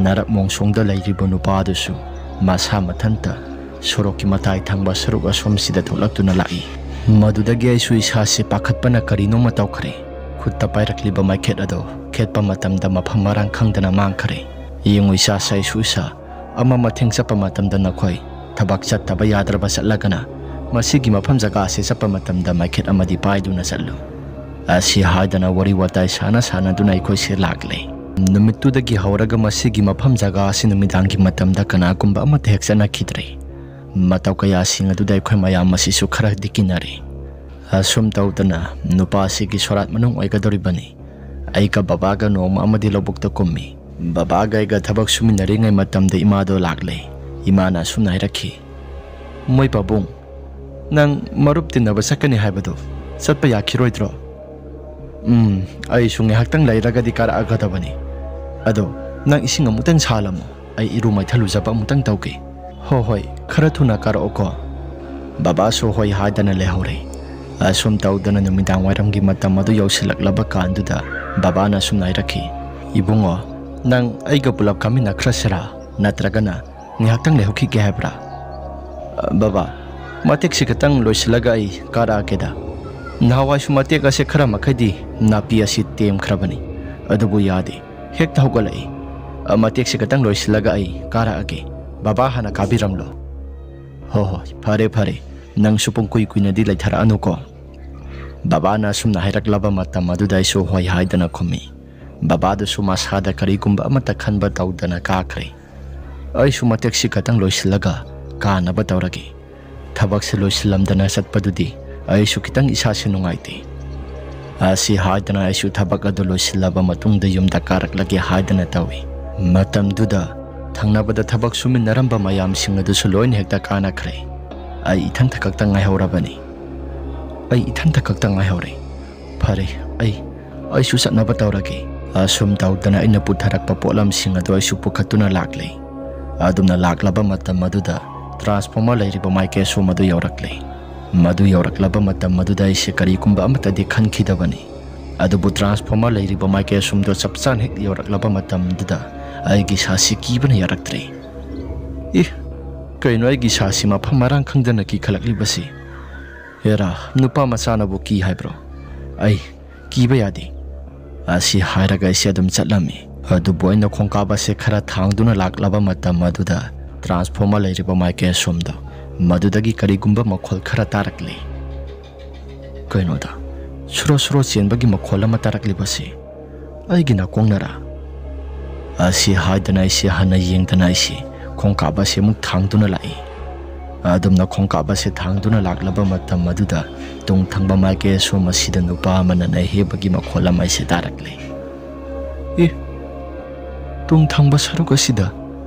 ꯅꯥꯔꯛ ꯃꯣꯡꯁꯣꯡꯗ ꯂꯩꯔꯤꯕ ꯅꯨꯄꯥ ꯑꯗꯨꯁꯨ ꯃꯁꯥ ꯃꯊꯟꯇ ꯁꯣꯔꯣꯛꯀꯤ ꯃꯇꯥꯏ ꯊꯪꯕ ꯁꯔꯨꯛ ꯑꯁꯣꯝꯁꯤꯗ ꯊꯣꯛꯂꯛꯇꯨꯅ ꯂꯥꯛꯏ꯫ ꯃꯗꯨꯗꯒꯤ ꯑꯩꯁꯨ ꯏꯁꯥꯁꯤ ꯄꯥꯈꯠꯄꯅ ꯀꯔꯤꯅꯣꯃ ꯇꯧꯈ꯭ꯔꯦ꯫ ꯈꯨꯠꯇ ꯄꯥꯏꯔꯛꯂꯤꯕ ꯃꯩꯈꯦꯠ ꯑꯗꯨ ꯈꯦꯠꯄ ꯃꯇꯝꯗ ꯃꯐꯝ ꯃꯔꯥꯡ ꯈꯪꯗꯅ ꯃꯥꯡꯈ꯭ꯔꯦ꯫ ꯌꯦꯡꯉꯨ ꯏꯁꯥꯁꯦ ꯑꯩꯁꯨ ꯏꯁꯥ ꯑꯃ ꯃꯊꯦꯡ ꯆꯠꯄ ꯃꯇꯝꯗ ꯅꯈꯣꯏ ꯊꯕꯛ ꯆꯠꯇꯕ ꯌꯥꯗ꯭ꯔꯕ ꯆꯠꯂꯒꯅ ꯃꯁꯤꯒꯤ ꯃꯐꯝ ꯖꯒꯥ ꯑꯁꯤ ꯆꯠꯄ ꯃꯇꯝꯗ ꯃꯩꯈꯦꯠ ꯑꯃꯗꯤ ꯄꯥꯏꯗꯨꯅ ꯆꯠꯂꯨ꯫ ꯑꯁꯤ ꯍꯥꯏꯗꯅ ꯋꯥꯔꯤ ꯋꯥꯇꯥꯏ ꯁꯥꯟꯅ ꯁꯥꯟꯅꯗꯨꯅ ꯑꯩꯈꯣꯏꯁꯦ ꯂꯥꯛꯂꯦ꯫ ꯅꯨꯃꯤꯠꯇꯨꯗꯒꯤ ꯍꯧꯔꯒ ꯃꯁꯤꯒꯤ ꯃꯐꯝ ꯖꯒꯥ ꯑꯁꯤ ꯅꯨꯃꯤꯗꯥꯡꯒꯤ ꯃꯇꯝꯗ ꯀꯅꯥꯒꯨꯝꯕ ꯑꯃꯠꯇ ꯍꯦꯛ ꯆꯠꯅꯈꯤꯗ꯭ꯔꯦ꯫ ꯃꯇꯧ ꯀꯌꯥꯁꯤꯡ ꯑꯗꯨꯗ ꯑꯩꯈꯣꯏ ꯃꯌꯥꯝ ꯑꯁꯤꯁꯨ ꯈꯔꯗꯤ ꯀꯤꯅꯔꯦ꯫ ꯑꯁꯨꯝ ꯇꯧꯗꯅ ꯅꯨꯄꯥ ꯑꯁꯤꯒꯤ ꯁꯣꯔꯥꯠ ꯃꯅꯨꯡ ꯑꯣꯏꯒꯗꯧꯔꯤꯕꯅꯤ꯫ ꯑꯩꯒ ꯕꯕꯥꯒ ꯅꯣꯡꯃ ꯑꯃꯗꯤ ꯂꯧꯕꯨꯛꯇ ꯀꯨꯝꯃꯤ꯫ ꯕꯕꯥꯒ ꯑꯩꯒ ꯊꯕꯛ ꯁꯨꯃꯤꯟꯅꯔꯤꯉꯩ ꯃꯇꯝꯗ ꯏꯃꯥꯗꯣ ꯂꯥꯛꯂꯦ꯫ ꯏꯃꯥꯅ ꯑꯁꯨꯝꯅ ꯍꯥꯏꯔꯛꯈꯤ, "ꯃꯣꯏ ꯄꯥꯕꯨꯡ, ꯅꯪ ꯃꯔꯨꯞ ꯇꯤꯟꯅꯕ ꯆꯠꯀꯅꯤ ꯍꯥꯏꯕꯗꯨ ꯆꯠꯄ ꯌꯥꯈꯤꯔꯣꯏꯗ꯭ꯔꯣ?" "ꯎꯝ, ꯑꯩꯁꯨ ꯉꯥꯏꯍꯥꯛꯇꯪ ꯂꯩꯔꯒꯗꯤ ꯀꯥꯔꯛꯑꯒꯗꯕꯅꯤ꯫ ꯑꯗꯣ ꯅꯪ ꯏꯁꯤꯡ ꯑꯃꯨꯛꯇꯪ ꯁꯥꯍꯜꯂꯝꯃꯣ, ꯑꯩ ꯏꯔꯨ ꯃꯥꯏꯊ ꯂꯨꯖꯕ ꯑꯃꯨꯛꯇꯪ ꯇꯧꯒꯦ꯫" "ꯍꯣ ꯍꯣꯏ, ꯈꯔ ꯊꯨꯅ ꯀꯥꯔꯛꯑꯣꯀꯣ꯫" ꯕꯕꯥꯁꯨ ꯍꯣꯏ ꯍꯥꯏꯗꯅ ꯂꯩꯍꯧꯔꯦ꯫ ꯑꯁꯨꯝ ꯇꯧꯗꯅ ꯅꯨꯃꯤꯗꯥꯡ ꯋꯥꯏꯔꯝꯒꯤ ꯃꯇꯝ ꯑꯗꯨ ꯌꯧꯁꯤꯜꯂꯛꯂꯕ ꯀꯥꯟꯗꯨꯗ ꯕꯕꯥꯅ ꯑꯁꯨꯝꯅ ꯍꯥꯏꯔꯛꯈꯤ, "ꯏꯕꯨꯡꯉꯣ, ꯅꯪ ꯑꯩꯒ ꯄꯨꯂꯞ ꯀꯥꯃꯤꯟꯅꯈ꯭ꯔꯁꯤꯔꯥ? ꯅꯠꯇ꯭ꯔꯒꯅ ꯉꯥꯏꯍꯥꯛꯇꯪ ꯂꯩꯍꯧꯈꯤꯒꯦ ꯍꯥꯏꯕ꯭ꯔꯥ?" "ꯑ, ꯕꯕꯥ, ꯃꯇꯦꯛꯁꯤ ꯈꯛꯇꯪ ꯂꯣꯏꯁꯤꯜꯂꯒ ꯑꯩ ꯀꯥꯔꯛꯑꯒꯦꯗ꯫ ꯅꯍꯥꯟꯋꯥꯏꯁꯨ ꯃꯇꯦꯛ ꯑꯁꯦ ꯈꯔ ꯃꯈꯩꯗꯤ ꯅꯥꯄꯤ ꯑꯁꯤ ꯇꯦꯝꯈ꯭ꯔꯕꯅꯤ, ꯑꯗꯨꯕꯨ ꯌꯥꯗꯦ, ꯍꯦꯛꯇ ꯍꯧꯒꯠꯂꯛꯏ꯫ ꯑ, ꯃꯇꯦꯛꯁꯤ ꯈꯛꯇꯪ ꯂꯣꯏꯁꯤꯜꯂꯒ ꯑꯩ ꯀꯥꯔꯛꯑꯒꯦ, ꯕꯕꯥ ꯍꯥꯟꯅ ꯀꯥꯕꯤꯔꯝꯂꯣ꯫" "ꯍꯣ ꯍꯣꯏ, ꯐꯔꯦ ꯐꯔꯦ, ꯅꯪꯁꯨ ꯄꯨꯡ ꯀꯨꯏ ꯀꯨꯏꯅꯗꯤ ꯂꯩꯊꯔꯛꯑꯅꯨꯀꯣ꯫" ꯕꯕꯥꯅ ꯑꯁꯨꯝꯅ ꯍꯥꯏꯔꯛꯂꯕ ꯃꯇꯝ ꯑꯗꯨꯗ ꯑꯩꯁꯨ ꯍꯣꯏ ꯍꯥꯏꯗꯅ ꯈꯨꯝꯃꯤ꯫ ꯕꯕꯥꯗꯨꯁꯨ ꯃꯁꯥꯗ ꯀꯔꯤꯒꯨꯝꯕ ꯑꯃꯠꯇ ꯈꯟꯕ ꯇꯧꯗꯅ ꯀꯥꯈ꯭ꯔꯦ꯫ ꯑꯩꯁꯨ ꯃꯇꯦꯛꯁꯤ ꯈꯛꯇꯪ ꯂꯣꯏꯁꯤꯜꯂꯒ ꯀꯥꯅꯕ ꯇꯧꯔꯒꯦ꯫ ꯊꯕꯛꯁꯦ ꯂꯣꯏꯁꯤꯜꯂꯝꯗꯅ ꯆꯠꯄꯗꯨꯗꯤ ꯑꯩꯁꯨ ꯈꯤꯇꯪ ꯏꯁꯥꯁꯦ ꯅꯨꯡꯉꯥꯏꯇꯦ꯫ ꯑꯁꯤ ꯍꯥꯏꯗꯅ ꯑꯩꯁꯨ ꯊꯕꯛ ꯑꯗꯨ ꯂꯣꯏꯁꯤꯜꯂꯕ ꯃꯇꯨꯡꯗ ꯌꯨꯝꯗ ꯀꯥꯔꯛꯂꯒꯦ ꯍꯥꯏꯗꯅ ꯇꯧꯏ꯫ ꯃꯇꯝꯗꯨꯗ ꯊꯪꯅꯕꯗ ꯊꯕꯛ ꯁꯨꯃꯤꯟꯅꯔꯝꯕ ꯃꯌꯥꯝꯁꯤꯡ ꯑꯗꯨꯁꯨ ꯂꯣꯏꯅ ꯍꯦꯛꯇ ꯀꯥꯅꯈ꯭ꯔꯦ꯫ ꯑꯩ ꯏꯊꯟꯇ ꯈꯛꯇ ꯉꯥꯏꯍꯧꯔꯕꯅꯤ꯫ ꯑꯩ ꯏꯊꯟꯇ ꯈꯛꯇ ꯉꯥꯏꯍꯧꯔꯦ꯫ ꯐꯔꯦ, ꯑꯩ, ꯑꯩꯁꯨ ꯆꯠꯅꯕ ꯇꯧꯔꯒꯦ꯫ ꯑꯁꯨꯝ ꯇꯧꯗꯅ ꯑꯩꯅ ꯄꯨꯊꯔꯛꯄ ꯄꯣꯠꯂꯝꯁꯤꯡ ꯑꯗꯨ ꯑꯩꯁꯨ ꯄꯨꯈꯠꯇꯨꯅ ꯂꯥꯛꯂꯦ꯫ ꯑꯗꯨꯝꯅ ꯂꯥꯛꯂꯕ ꯃꯇꯝ ꯑꯗꯨꯗ ꯇ꯭ꯔꯥꯟꯁꯐꯣꯔꯃꯔ ꯂꯩꯔꯤꯕ ꯃꯥꯏꯀꯩ ꯑꯁꯣꯝ ꯑꯗꯨ ꯌꯧꯔꯛꯂꯦ꯫ ꯃꯗꯨ ꯌꯧꯔꯛꯂꯕ ꯃꯇꯝ ꯑꯗꯨꯗ ꯑꯩꯁꯦ ꯀꯔꯤꯒꯨꯝꯕ ꯑꯃꯠꯇꯗꯤ ꯈꯟꯈꯤꯗꯕꯅꯤ꯫ ꯑꯗꯨꯕꯨ ꯇ꯭ꯔꯥꯟꯁꯐꯣꯔꯃꯔ ꯂꯩꯔꯤꯕ ꯃꯥꯏꯀꯩ ꯑꯁꯣꯝꯗ ꯆꯞ ꯆꯥꯅ ꯍꯦꯛ ꯌꯧꯔꯛꯂꯕ ꯃꯇꯝꯗꯨꯗ ꯑꯩꯒꯤ ꯏꯁꯥꯁꯤ ꯀꯤꯕꯅ ꯌꯥꯔꯛꯇ꯭ꯔꯦ꯫ "ꯏ, ꯀꯩꯅꯣ ꯑꯩꯒꯤ ꯏꯁꯥꯁꯤ ꯃꯐꯝ ꯃꯔꯥꯡ ꯈꯪꯗꯅ ꯀꯤꯈꯠꯂꯛꯂꯤꯕꯁꯤ? ꯍꯦꯔꯥ, ꯅꯨꯄꯥ ꯃꯆꯥꯅꯕꯨ ꯀꯤ ꯍꯥꯏꯕ꯭ꯔꯣ? ꯑꯩ ꯀꯤꯕ ꯌꯥꯗꯦ"꯫ ꯑꯁꯤ ꯍꯥꯏꯔꯒ ꯑꯩꯁꯦ ꯑꯗꯨꯝ ꯆꯠꯂꯝꯃꯤ꯫ ꯑꯗꯨꯕꯨ ꯑꯩꯅ ꯈꯣꯡꯀꯥꯞ ꯑꯁꯦ ꯈꯔ ꯊꯥꯡꯗꯨꯅ ꯂꯥꯛꯂꯕ ꯃꯇꯝ ꯑꯗꯨꯗ ꯇ꯭ꯔꯥꯟꯁꯐꯣꯔꯃꯔ ꯂꯩꯔꯤꯕ ꯃꯥꯏꯀꯩ ꯑꯁꯣꯝꯗ ꯃꯗꯨꯗꯒꯤ ꯀꯔꯤꯒꯨꯝꯕ ꯃꯈꯣꯜ ꯈꯔ ꯇꯥꯔꯛꯂꯤ꯫ ꯀꯩꯅꯣꯗ, ꯁꯨꯔꯣ ꯁꯨꯔꯣ ꯆꯦꯟꯕꯒꯤ ꯃꯈꯣꯜ ꯑꯃ ꯇꯥꯔꯛꯂꯤꯕꯁꯤ ꯑꯩꯒꯤ ꯅꯥꯀꯣꯡꯅꯔꯥ? ꯑꯁꯤ ꯍꯥꯏꯗꯅ ꯑꯩꯁꯦ ꯍꯟꯅ ꯌꯦꯡꯗꯅ ꯑꯩꯁꯦ ꯈꯣꯡꯀꯥꯞ ꯑꯁꯦ ꯑꯃꯨꯛ ꯊꯥꯡꯗꯨꯅ ꯂꯥꯛꯏ꯫ ꯑꯗꯨꯝꯅ ꯈꯣꯡꯀꯥꯞ ꯑꯁꯦ ꯊꯥꯡꯗꯨꯅ ꯂꯥꯛꯂꯕ ꯃꯇꯝ ꯑꯗꯨꯗ ꯇꯨꯡ ꯊꯪꯕ ꯃꯥꯏꯀꯩ ꯑꯁꯣꯝ ꯑꯁꯤꯗ ꯅꯨꯄꯥ ꯑꯃꯅ ꯅꯩꯍꯦꯕꯒꯤ ꯃꯈꯣꯜ ꯑꯃ ꯑꯩꯁꯦ ꯇꯥꯔꯛꯂꯤ꯫ "ꯏ, ꯇꯨꯡ ꯊꯪꯕ ꯁꯔꯨꯛ ꯑꯁꯤꯗ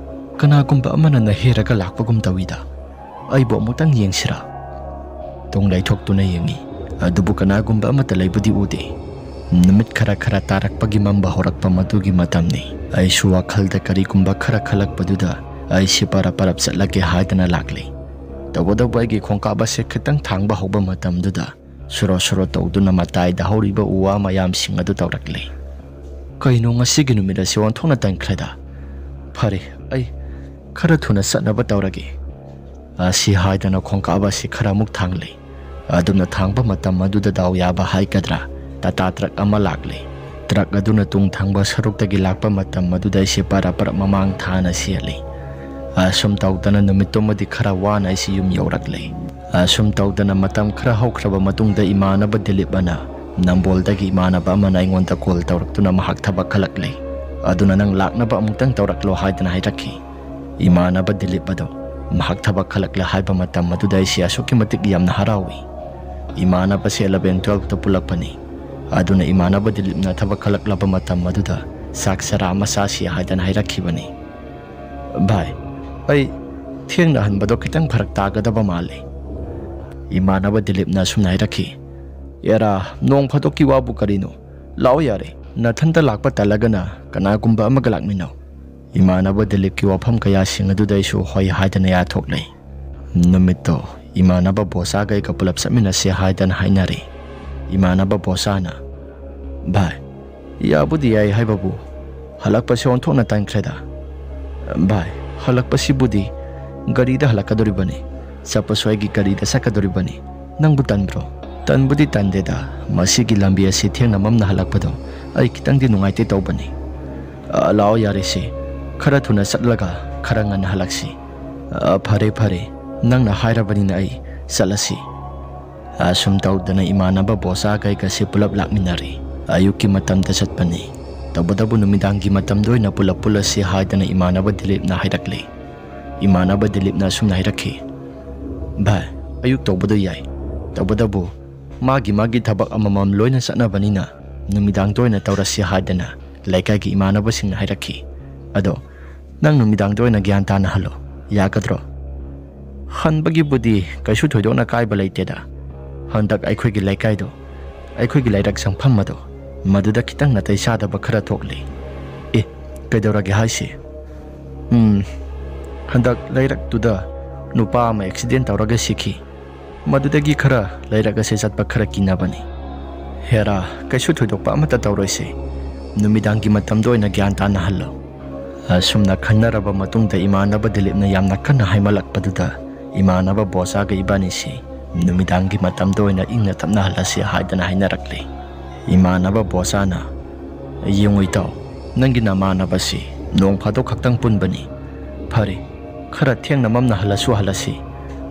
ꯀꯅꯥꯒꯨꯝꯕ ꯑꯃꯅ ꯅꯩꯍꯦꯔꯒ ꯂꯥꯛꯄꯒꯨꯝ ꯇꯧꯏꯗ꯫ ꯑꯩꯕꯨ ꯑꯃꯨꯛꯇꯪ ꯌꯦꯡꯁꯤꯔꯥ?" ꯇꯨꯡ ꯂꯩꯊꯣꯛꯇꯨꯅ ꯌꯦꯡꯉꯤ, ꯑꯗꯨꯕꯨ ꯀꯅꯥꯒꯨꯝꯕ ꯑꯃꯠꯇ ꯂꯩꯕꯗꯤ ꯎꯗꯦ꯫ ꯅꯨꯃꯤꯠ ꯈꯔ ꯈꯔ ꯇꯥꯔꯛꯄꯒꯤ ꯃꯝꯕ ꯍꯧꯔꯛꯄ ꯃꯗꯨꯒꯤ ꯃꯇꯝꯅꯤ꯫ ꯑꯩꯁꯨ ꯋꯥꯈꯜꯗ ꯀꯔꯤꯒꯨꯝꯕ ꯈꯔ ꯈꯜꯂꯛꯄꯗꯨꯗ ꯑꯩꯁꯤ ꯄꯔꯞ ꯄꯔꯞ ꯆꯠꯂꯒꯦ ꯍꯥꯏꯗꯅ ꯂꯥꯛꯂꯤ꯫ ꯇꯧꯕꯇꯕꯨ ꯑꯩꯒꯤ ꯈꯣꯡꯀꯥꯞ ꯑꯁꯦ ꯈꯤꯇꯪ ꯊꯥꯡꯕ ꯍꯧꯕ ꯃꯇꯝꯗꯨꯗ ꯁꯨꯔꯣ ꯁꯨꯔꯣ ꯇꯧꯗꯨꯅ ꯃꯇꯥꯏꯗ ꯍꯧꯔꯤꯕ ꯎ ꯋꯥ ꯃꯌꯥꯝꯁꯤꯡ ꯑꯗꯨ ꯇꯧꯔꯛꯂꯤ꯫ "ꯀꯩꯅꯣ, ꯉꯁꯤꯒꯤ ꯅꯨꯃꯤꯠ ꯑꯁꯤ ꯑꯣꯟꯊꯣꯛꯅ ꯇꯟꯈ꯭ꯔꯦꯗ꯫ ꯐꯔꯦ, ꯑꯩ ꯈꯔ ꯊꯨꯅ ꯆꯠꯅꯕ ꯇꯧꯔꯒꯦ"꯫ ꯑꯁꯤ ꯍꯥꯏꯗꯅ ꯈꯣꯡꯀꯥꯞ ꯑꯁꯤ ꯈꯔ ꯑꯃꯨꯛ ꯊꯥꯡꯂꯦ꯫ ꯑꯗꯨꯝꯅ ꯊꯥꯡꯕ ꯃꯇꯝ ꯑꯗꯨꯗ ꯗꯥꯎ ꯌꯥꯕ ꯍꯥꯏꯒꯗ꯭ꯔꯥ, ꯇꯥꯇꯥ ꯇ꯭ꯔꯛ ꯑꯃ ꯂꯥꯛꯂꯦ꯫ ꯇ꯭ꯔꯛ ꯑꯗꯨꯅ ꯇꯨꯡ ꯊꯪꯕ ꯁꯔꯨꯛꯇꯒꯤ ꯂꯥꯛꯄ ꯃꯇꯝ ꯑꯗꯨꯗ ꯑꯩꯁꯦ ꯄꯔꯞ ꯄꯔꯞ ꯃꯃꯥꯡ ꯊꯥꯅ ꯆꯦꯜꯂꯤ꯫ ꯑꯁꯨꯝ ꯇꯧꯗꯅ ꯅꯨꯃꯤꯠꯇꯨꯃꯗꯤ ꯈꯔ ꯋꯥꯅ ꯑꯩꯁꯤ ꯌꯨꯝ ꯌꯧꯔꯛꯂꯦ꯫ ꯑꯁꯨꯝ ꯇꯧꯗꯅ ꯃꯇꯝ ꯈꯔ ꯍꯧꯈ꯭ꯔꯕ ꯃꯇꯨꯡꯗ ꯏꯃꯥꯟꯅꯕ ꯗꯤꯂꯤꯞ ꯑꯅ ꯅꯝꯕꯣꯜꯗꯒꯤ ꯏꯃꯥꯟꯅꯕ ꯑꯃꯅ ꯑꯩꯉꯣꯟꯗ ꯀꯣꯜ ꯇꯧꯔꯛꯇꯨꯅ ꯃꯍꯥꯛ ꯊꯕꯛ ꯈꯜꯂꯛꯂꯦ꯫ ꯑꯗꯨꯅ ꯅꯪ ꯂꯥꯛꯅꯕ ꯑꯃꯨꯛꯇꯪ ꯇꯧꯔꯛꯂꯣ ꯍꯥꯏꯗꯅ ꯍꯥꯏꯔꯛꯈꯤ꯫ ꯏꯃꯥꯟꯅꯕ ꯗꯤꯂꯤꯞ ꯑꯗꯣ ꯃꯍꯥꯛ ꯊꯕꯛ ꯈꯜꯂꯛꯂꯦ ꯍꯥꯏꯕ ꯃꯇꯝ ꯑꯗꯨꯗ ꯑꯩꯁꯤ ꯑꯁꯨꯛꯀꯤ ꯃꯇꯤꯛ ꯌꯥꯝꯅ ꯍꯔꯥꯎꯏ꯫ ꯏꯃꯥꯟꯅꯕꯁꯦ eleven twelveꯇ ꯄꯨꯜꯂꯛꯄꯅꯤ꯫ ꯑꯗꯨꯅ ꯏꯃꯥꯟꯅꯕ ꯗꯤꯂꯤꯞꯅ ꯊꯕꯛ ꯈꯜꯂꯛꯂꯕ ꯃꯇꯝ ꯑꯗꯨꯗ ꯆꯥꯛ ꯆꯔꯥ ꯑꯃ ꯆꯥꯁꯤ ꯍꯥꯏꯗꯅ ꯍꯥꯏꯔꯛꯈꯤꯕꯅꯤ꯫ "ꯚꯥꯏ, ꯑꯩ ꯊꯦꯡꯅ ꯍꯟꯕꯗꯣ ꯈꯤꯇꯪ ꯐꯔꯛ ꯇꯥꯒꯗꯕ ꯃꯥꯜꯂꯤ"꯫ ꯏꯃꯥꯟꯅꯕ ꯗꯤꯂꯤꯞꯅ ꯑꯁꯨꯝꯅ ꯍꯥꯏꯔꯛꯈꯤ꯫ "ꯑꯦꯔꯥ, ꯅꯣꯡ ꯐꯥꯗꯣꯛꯀꯤ ꯋꯥꯕꯨ ꯀꯔꯤꯅꯣ? ꯂꯥꯛꯑꯣ ꯌꯥꯔꯦ, ꯅꯊꯟꯇ ꯂꯥꯛꯄ ꯇꯜꯂꯒꯅ ꯀꯅꯥꯒꯨꯝꯕ ꯑꯃꯒ ꯂꯥꯛꯃꯤꯟꯅꯧ"꯫ ꯏꯃꯥꯟꯅꯕ ꯗꯤꯂꯤꯞꯀꯤ ꯋꯥꯐꯝ ꯀꯌꯥꯁꯤꯡ ꯑꯗꯨꯗ ꯑꯩꯁꯨ ꯍꯣꯏ ꯍꯥꯏꯗꯅ ꯌꯥꯊꯣꯛꯂꯦ꯫ ꯅꯨꯃꯤꯠꯇꯣ ꯏꯃꯥꯟꯅꯕ ꯕꯣꯁꯥꯒ ꯑꯩꯒ ꯄꯨꯂꯞ ꯆꯠꯃꯤꯟꯅꯁꯦ ꯍꯥꯏꯗꯅ ꯍꯥꯏꯅꯔꯦ꯫ ꯏꯃꯥꯟꯅꯕ ꯕꯣꯁꯥꯅ, "ꯚꯥꯏ, ꯌꯥꯕꯨꯗꯤ ꯌꯥꯏ ꯍꯥꯏꯕꯕꯨ ꯍꯜꯂꯛꯄꯁꯦ ꯑꯣꯟꯊꯣꯛꯅ ꯇꯟꯈ꯭ꯔꯦꯗ"꯫ "ꯚꯥꯏ, ꯍꯜꯂꯛꯄꯁꯤꯕꯨꯗꯤ ꯒꯥꯔꯤꯗ ꯍꯜꯂꯛꯀꯗꯧꯔꯤꯕꯅꯤ꯫ ꯆꯠꯄꯁꯨ ꯑꯩꯒꯤ ꯒꯥꯔꯤꯗ ꯆꯠꯀꯗꯧꯔꯤꯕꯅꯤ꯫ ꯅꯪꯕꯨ ꯇꯟꯕ꯭ꯔꯣ? ꯇꯟꯕꯨꯗꯤ ꯇꯟꯗꯦꯗ, ꯃꯁꯤꯒꯤ ꯂꯝꯕꯤ ꯑꯁꯤ ꯊꯦꯡꯅ ꯃꯝꯅ ꯍꯜꯂꯛꯄꯗꯣ ꯑꯩ ꯈꯤꯇꯪꯗꯤ ꯅꯨꯡꯉꯥꯏꯇꯦ ꯇꯧꯕꯅꯤ꯫ ꯑ, ꯂꯥꯛꯑꯣ ꯌꯥꯔꯦꯁꯦ, ꯈꯔ ꯊꯨꯅ ꯆꯠꯂꯒ ꯈꯔ ꯉꯟꯅ ꯍꯜꯂꯛꯁꯤ꯫ ꯑ, ꯐꯔꯦ ꯐꯔꯦ, ꯅꯪꯅ ꯍꯥꯏꯔꯕꯅꯤꯅ ꯑꯩ ꯆꯠꯂꯁꯤ꯫ ꯑꯁꯨꯝ ꯇꯧꯗꯅ ꯏꯃꯥꯟꯅꯕ ꯕꯣꯁꯥꯒ ꯑꯩꯒꯁꯤ ꯄꯨꯂꯞ ꯂꯥꯛꯃꯤꯟꯅꯔꯦ꯫ ꯑꯌꯨꯛꯀꯤ ꯃꯇꯝꯗ ꯆꯠꯄꯅꯤ꯫ ꯇꯧꯕꯇꯕꯨ ꯅꯨꯃꯤꯗꯥꯡꯒꯤ ꯃꯇꯝꯗ ꯑꯣꯏꯅ ꯄꯨꯂꯞ ꯄꯨꯜꯂꯁꯤ ꯍꯥꯏꯗꯅ ꯏꯃꯥꯟꯅꯕ ꯗꯤꯂꯤꯞꯅ ꯍꯥꯏꯔꯛꯂꯦ꯫ ꯏꯃꯥꯟꯅꯕ ꯗꯤꯂꯤꯞꯅ ꯑꯁꯨꯝꯅ ꯍꯥꯏꯔꯛꯈꯤ, "ꯚꯥꯏ, ꯑꯌꯨꯛ ꯇꯧꯕꯗꯣ ꯌꯥꯏ꯫ ꯇꯧꯕꯇꯕꯨ ꯃꯥꯒꯤ ꯃꯥꯒꯤ ꯊꯕꯛ ꯑꯃꯃꯝ ꯂꯣꯏꯅ ꯆꯠꯅꯕꯅꯤꯅ ꯅꯨꯃꯤꯗꯥꯡꯗ ꯑꯣꯏꯅ ꯇꯧꯔꯁꯤ ꯍꯥꯏꯗꯅ ꯂꯩꯀꯥꯏꯒꯤ ꯏꯃꯥꯟꯅꯕꯁꯤꯡꯅ ꯍꯥꯏꯔꯛꯈꯤ꯫ ꯑꯗꯣ ꯅꯪ ꯅꯨꯃꯤꯗꯥꯡꯗ ꯑꯣꯏꯅ ꯒ꯭ꯌꯥꯟ ꯇꯥꯅ ꯍꯜꯂꯣ, ꯌꯥꯒꯗ꯭ꯔꯣ?" "ꯍꯟꯕꯒꯤꯕꯨꯗꯤ ꯀꯩꯁꯨ ꯊꯣꯏꯗꯣꯛꯅ ꯀꯥꯏꯕ ꯂꯩꯇꯦꯗ꯫ ꯍꯟꯗꯛ ꯑꯩꯈꯣꯏꯒꯤ ꯂꯩꯀꯥꯏꯗꯣ, ꯑꯩꯈꯣꯏꯒꯤ ꯂꯩꯔꯛ ꯆꯪꯐꯝ ꯑꯗꯣ, ꯃꯗꯨꯗ ꯈꯤꯇꯪ ꯅꯥꯇꯩ ꯆꯥꯗꯕ ꯈꯔ ꯊꯣꯛꯂꯤ꯫" "ꯑꯦ, ꯀꯩꯗꯧꯔꯒꯦ ꯍꯥꯏꯁꯦ?" "ꯎꯝ, ꯍꯟꯗꯛ ꯂꯩꯔꯛꯇꯨꯗ ꯅꯨꯄꯥ ꯑꯃ ꯑꯦꯛꯁꯤꯗꯦꯟ ꯇꯧꯔꯒ ꯁꯤꯈꯤ꯫ ꯃꯗꯨꯗꯒꯤ ꯈꯔ ꯂꯩꯔꯛ ꯑꯁꯦ ꯆꯠꯄ ꯈꯔ ꯀꯤꯅꯕꯅꯤ꯫" "ꯍꯦꯔꯥ, ꯀꯩꯁꯨ ꯊꯣꯏꯗꯣꯛꯄ ꯑꯃꯠꯇ ꯇꯧꯔꯣꯏꯁꯦ꯫ ꯅꯨꯃꯤꯗꯥꯡꯒꯤ ꯃꯇꯝꯗ ꯑꯣꯏꯅ ꯒ꯭ꯌꯥꯟ ꯇꯥꯅ ꯍꯜꯂꯣ꯫" ꯑꯁꯨꯝꯅ ꯈꯟꯅꯔꯕ ꯃꯇꯨꯡꯗ ꯏꯃꯥꯟꯅꯕ ꯗꯤꯂꯤꯞꯅ ꯌꯥꯝꯅ ꯀꯟꯅ ꯍꯥꯏꯃꯜꯂꯛꯄꯗꯨꯗ ꯏꯃꯥꯟꯅꯕ ꯕꯣꯁꯥꯒ ꯏꯕꯥꯅꯤꯁꯤ ꯅꯨꯃꯤꯗꯥꯡꯒꯤ ꯃꯇꯝꯗ ꯑꯣꯏꯅ ꯏꯪꯅ ꯇꯞꯅ ꯍꯜꯂꯁꯤ ꯍꯥꯏꯗꯅ ꯍꯥꯏꯅꯔꯛꯂꯦ꯫ ꯏꯃꯥꯟꯅꯕ ꯕꯣꯁꯥꯅ, "ꯌꯦꯡꯉꯨ ꯏꯇꯥꯎ, ꯅꯪꯒꯤ ꯅꯃꯥꯟꯅꯕꯁꯤ ꯅꯣꯡ ꯐꯥꯗꯣꯛ ꯈꯛꯇꯪ ꯄꯨꯟꯕꯅꯤ꯫ ꯐꯔꯦ, ꯈꯔ ꯊꯦꯡꯅ ꯃꯝꯅ ꯍꯜꯂꯁꯨ ꯍꯜꯂꯁꯤ꯫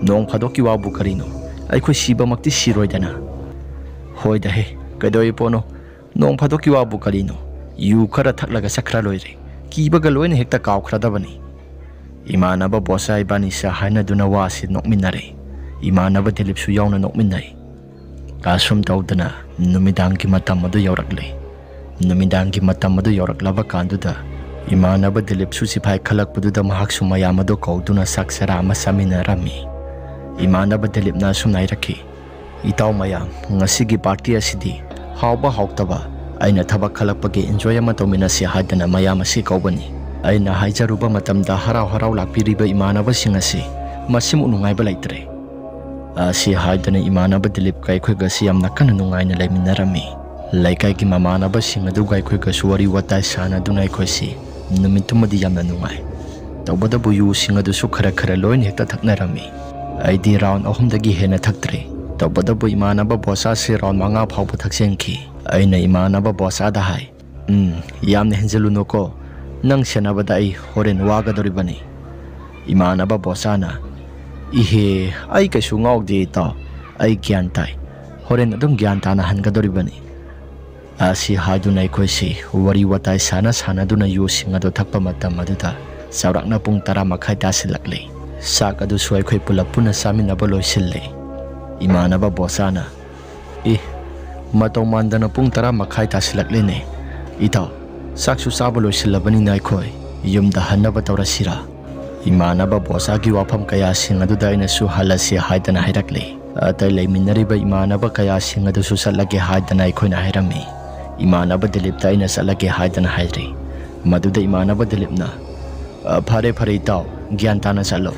ꯅꯣꯡ ꯐꯥꯗꯣꯛꯀꯤ ꯋꯥꯕꯨ ꯀꯔꯤꯅꯣ? ꯑꯩꯈꯣꯏ ꯁꯤꯕꯃꯛꯇꯤ ꯁꯤꯔꯣꯏꯗꯅ꯫" "ꯍꯣꯏꯗ ꯍꯦ, ꯀꯩꯗꯧꯏ ꯄꯣꯠꯅꯣ? ꯅꯣꯡ ꯐꯥꯗꯣꯛꯀꯤ ꯋꯥꯕꯨ ꯀꯔꯤꯅꯣ? ꯌꯨ ꯈꯔ ꯊꯛꯂꯒ ꯆꯠꯈ꯭ꯔ ꯂꯣꯏꯔꯦ꯫ ꯀꯤꯕꯒ ꯂꯣꯏꯅ ꯍꯦꯛꯇ ꯀꯥꯎꯈ꯭ꯔꯗꯕꯅꯤ꯫" ꯏꯃꯥꯟꯅꯕ ꯕꯣꯁꯥ ꯏꯕꯥꯅꯤꯁꯦ ꯍꯥꯏꯅꯗꯨꯅ ꯋꯥꯁꯤ ꯅꯣꯛꯃꯤꯟꯅꯔꯦ꯫ ꯏꯃꯥꯟꯅꯕ ꯗꯤꯂꯤꯞꯁꯨ ꯌꯥꯎꯅ ꯅꯣꯛꯃꯤꯟꯅꯩ꯫ ꯑꯁꯨꯝ ꯇꯧꯗꯅ ꯅꯨꯃꯤꯗꯥꯡꯒꯤ ꯃꯇꯝ ꯑꯗꯨ ꯌꯧꯔꯛꯂꯦ꯫ ꯅꯨꯃꯤꯗꯥꯡꯒꯤ ꯃꯇꯝ ꯑꯗꯨ ꯌꯧꯔꯛꯂꯕ ꯀꯥꯟꯗꯨꯗ ꯏꯃꯥꯟꯅꯕ ꯗꯤꯂꯤꯞꯁꯨ ꯁꯤꯐꯥꯏ ꯈꯜꯂꯛꯄꯗꯨꯗ ꯃꯍꯥꯛꯁꯨ ꯃꯌꯥꯝ ꯑꯗꯨ ꯀꯧꯗꯨꯅ ꯆꯥꯛ ꯆꯔꯥ ꯑꯃ ꯆꯥꯃꯤꯟꯅꯔꯝꯃꯤ꯫ ꯏꯃꯥꯟꯅꯕ ꯗꯤꯂꯤꯞꯅ ꯑꯁꯨꯝꯅ ꯍꯥꯏꯔꯛꯈꯤ, "ꯏꯇꯥꯎ ꯃꯌꯥꯝ, ꯉꯁꯤꯒꯤ ꯄꯥꯔꯇꯤ ꯑꯁꯤꯗꯤ ꯍꯥꯎꯕ ꯍꯥꯎꯇꯕ ꯑꯩꯅ ꯊꯕꯛ ꯈꯜꯂꯛꯄꯒꯤ ꯏꯟꯖꯣꯏ ꯑꯃ ꯇꯧꯃꯤꯟꯅꯁꯤ ꯍꯥꯏꯗꯅ ꯃꯌꯥꯝ ꯑꯁꯤ ꯀꯧꯕꯅꯤ꯫ ꯑꯩꯅ ꯍꯥꯏꯖꯔꯨꯕ ꯃꯇꯝꯗ ꯍꯔꯥꯎ ꯍꯔꯥꯎ ꯂꯥꯛꯄꯤꯔꯤꯕ ꯏꯃꯥꯟꯅꯕꯁꯤꯡ ꯑꯁꯤ ꯃꯁꯤꯃꯨꯛ ꯅꯨꯡꯉꯥꯏꯕ ꯂꯩꯇ꯭ꯔꯦ꯫" ꯑꯁꯤ ꯍꯥꯏꯗꯅ ꯏꯃꯥꯟꯅꯕ ꯗꯤꯂꯤꯞꯀ ꯑꯩꯈꯣꯏꯒꯁꯤ ꯌꯥꯝꯅ ꯀꯟꯅ ꯅꯨꯡꯉꯥꯏꯅ ꯂꯩꯃꯤꯟꯅꯔꯝꯃꯤ꯫ ꯂꯩꯀꯥꯏꯒꯤ ꯃꯃꯥꯟꯅꯕꯁꯤꯡ ꯑꯗꯨꯒ ꯑꯩꯈꯣꯏꯒꯁꯨ ꯋꯥꯔꯤ ꯋꯥꯇꯥꯏ ꯁꯥꯟꯅꯗꯨꯅ ꯑꯩꯈꯣꯏꯁꯤ ꯅꯨꯃꯤꯠꯇꯨꯃꯗꯤ ꯌꯥꯝꯅ ꯅꯨꯡꯉꯥꯏ꯫ ꯇꯧꯕꯇꯕꯨ ꯌꯨꯁꯤꯡ ꯑꯗꯨꯁꯨ ꯈꯔ ꯈꯔ ꯂꯣꯏꯅ ꯍꯦꯛꯇ ꯊꯛꯅꯔꯝꯃꯤ꯫ ꯑꯩꯗꯤ ꯔꯥꯎꯟ ꯑꯍꯨꯝꯗꯒꯤ ꯍꯦꯟꯅ ꯊꯛꯇ꯭ꯔꯦ꯫ ꯇꯧꯕꯇꯕꯨ ꯏꯃꯥꯟꯅꯕ ꯕꯣꯁꯥꯁꯦ ꯔꯥꯎꯟ ꯃꯉꯥ ꯐꯥꯎꯕ ꯊꯛꯆꯟꯈꯤ꯫ ꯑꯩꯅ ꯏꯃꯥꯟꯅꯕ ꯕꯣꯁꯥꯗ ꯍꯥꯏ, "ꯎꯝ, ꯌꯥꯝꯅ ꯍꯦꯟꯖꯜꯂꯨꯅꯨꯀꯣ, ꯅꯪ ꯁꯦꯟꯅꯕꯗ ꯑꯩ ꯍꯣꯔꯦꯟ ꯋꯥꯒꯗꯧꯔꯤꯕꯅꯤ꯫" ꯏꯃꯥꯟꯅꯕ ꯕꯣꯁꯥꯅ, "ꯏꯍꯦ, ꯑꯩ ꯀꯩꯁꯨ ꯉꯥꯎꯗꯦ ꯏꯇꯥꯎ, ꯑꯩ ꯒ꯭ꯌꯥꯟ ꯇꯥꯏ, ꯍꯣꯔꯦꯟ ꯑꯗꯨꯝ ꯒ꯭ꯌꯥꯟ ꯇꯥꯅ ꯍꯟꯒꯗꯧꯔꯤꯕꯅꯤ꯫" ꯑꯁꯤ ꯍꯥꯏꯗꯨꯅ ꯑꯩꯈꯣꯏꯁꯤ ꯋꯥꯔꯤ ꯋꯥꯇꯥꯏ ꯁꯥꯟꯅ ꯁꯥꯟꯅꯗꯨꯅ ꯌꯨꯁꯤꯡ ꯑꯗꯨ ꯊꯛꯄ ꯃꯇꯝ ꯑꯗꯨꯗ ꯆꯥꯎꯔꯥꯛꯅ ꯄꯨꯡ ꯇꯔꯥ ꯃꯈꯥꯏ ꯇꯥꯁꯤꯜꯂꯛꯂꯦ꯫ ꯆꯥꯛ ꯑꯗꯨꯁꯨ ꯑꯩꯈꯣꯏ ꯄꯨꯂꯞ ꯄꯨꯟꯅ ꯆꯥꯃꯤꯟꯅꯕ ꯂꯣꯏꯁꯤꯜꯂꯦ꯫ ꯏꯃꯥꯟꯅꯕ ꯕꯣꯁꯥꯅ, "ꯑꯦ, ꯃꯇꯧ ꯃꯥꯟꯗꯅ ꯄꯨꯡ ꯇꯔꯥ ꯃꯈꯥꯏ ꯇꯥꯁꯤꯜꯂꯛꯂꯦꯅꯦ꯫ ꯏꯇꯥꯎ, ꯆꯥꯛꯁꯨ ꯆꯥꯕ ꯂꯣꯏꯁꯤꯜꯂꯕꯅꯤꯅ ꯑꯩꯈꯣꯏ ꯌꯨꯝꯗ ꯍꯟꯅꯕ ꯇꯧꯔꯁꯤꯔꯥ?" ꯏꯃꯥꯟꯅꯕ ꯕꯣꯁꯥꯒꯤ ꯋꯥꯐꯝ ꯀꯌꯥꯁꯤꯡ ꯑꯗꯨꯗ ꯑꯩꯅꯁꯨ ꯍꯜꯂꯁꯤ ꯍꯥꯏꯗꯅ ꯍꯥꯏꯔꯛꯂꯦ꯫ ꯑꯇꯩ ꯂꯩꯃꯤꯟꯅꯔꯤꯕ ꯏꯃꯥꯟꯅꯕ ꯀꯌꯥꯁꯤꯡ ꯑꯗꯨꯁꯨ ꯆꯠꯂꯒꯦ ꯍꯥꯏꯗꯅ ꯑꯩꯈꯣꯏꯅ ꯍꯥꯏꯔꯝꯃꯤ꯫ ꯏꯃꯥꯟꯅꯕ ꯗꯤꯂꯤꯞꯇ ꯑꯩꯅ ꯆꯠꯂꯒꯦ ꯍꯥꯏꯗꯅ ꯍꯥꯏꯔꯦ꯫ ꯃꯗꯨꯗ ꯏꯃꯥꯟꯅꯕ ꯗꯤꯂꯤꯞꯅ, "ꯑ, ꯐꯔꯦ, ꯐꯔꯦ ꯏꯇꯥꯎ, ꯒ꯭ꯌꯥꯟ ꯇꯥꯅ ꯆꯠꯂꯣ꯫"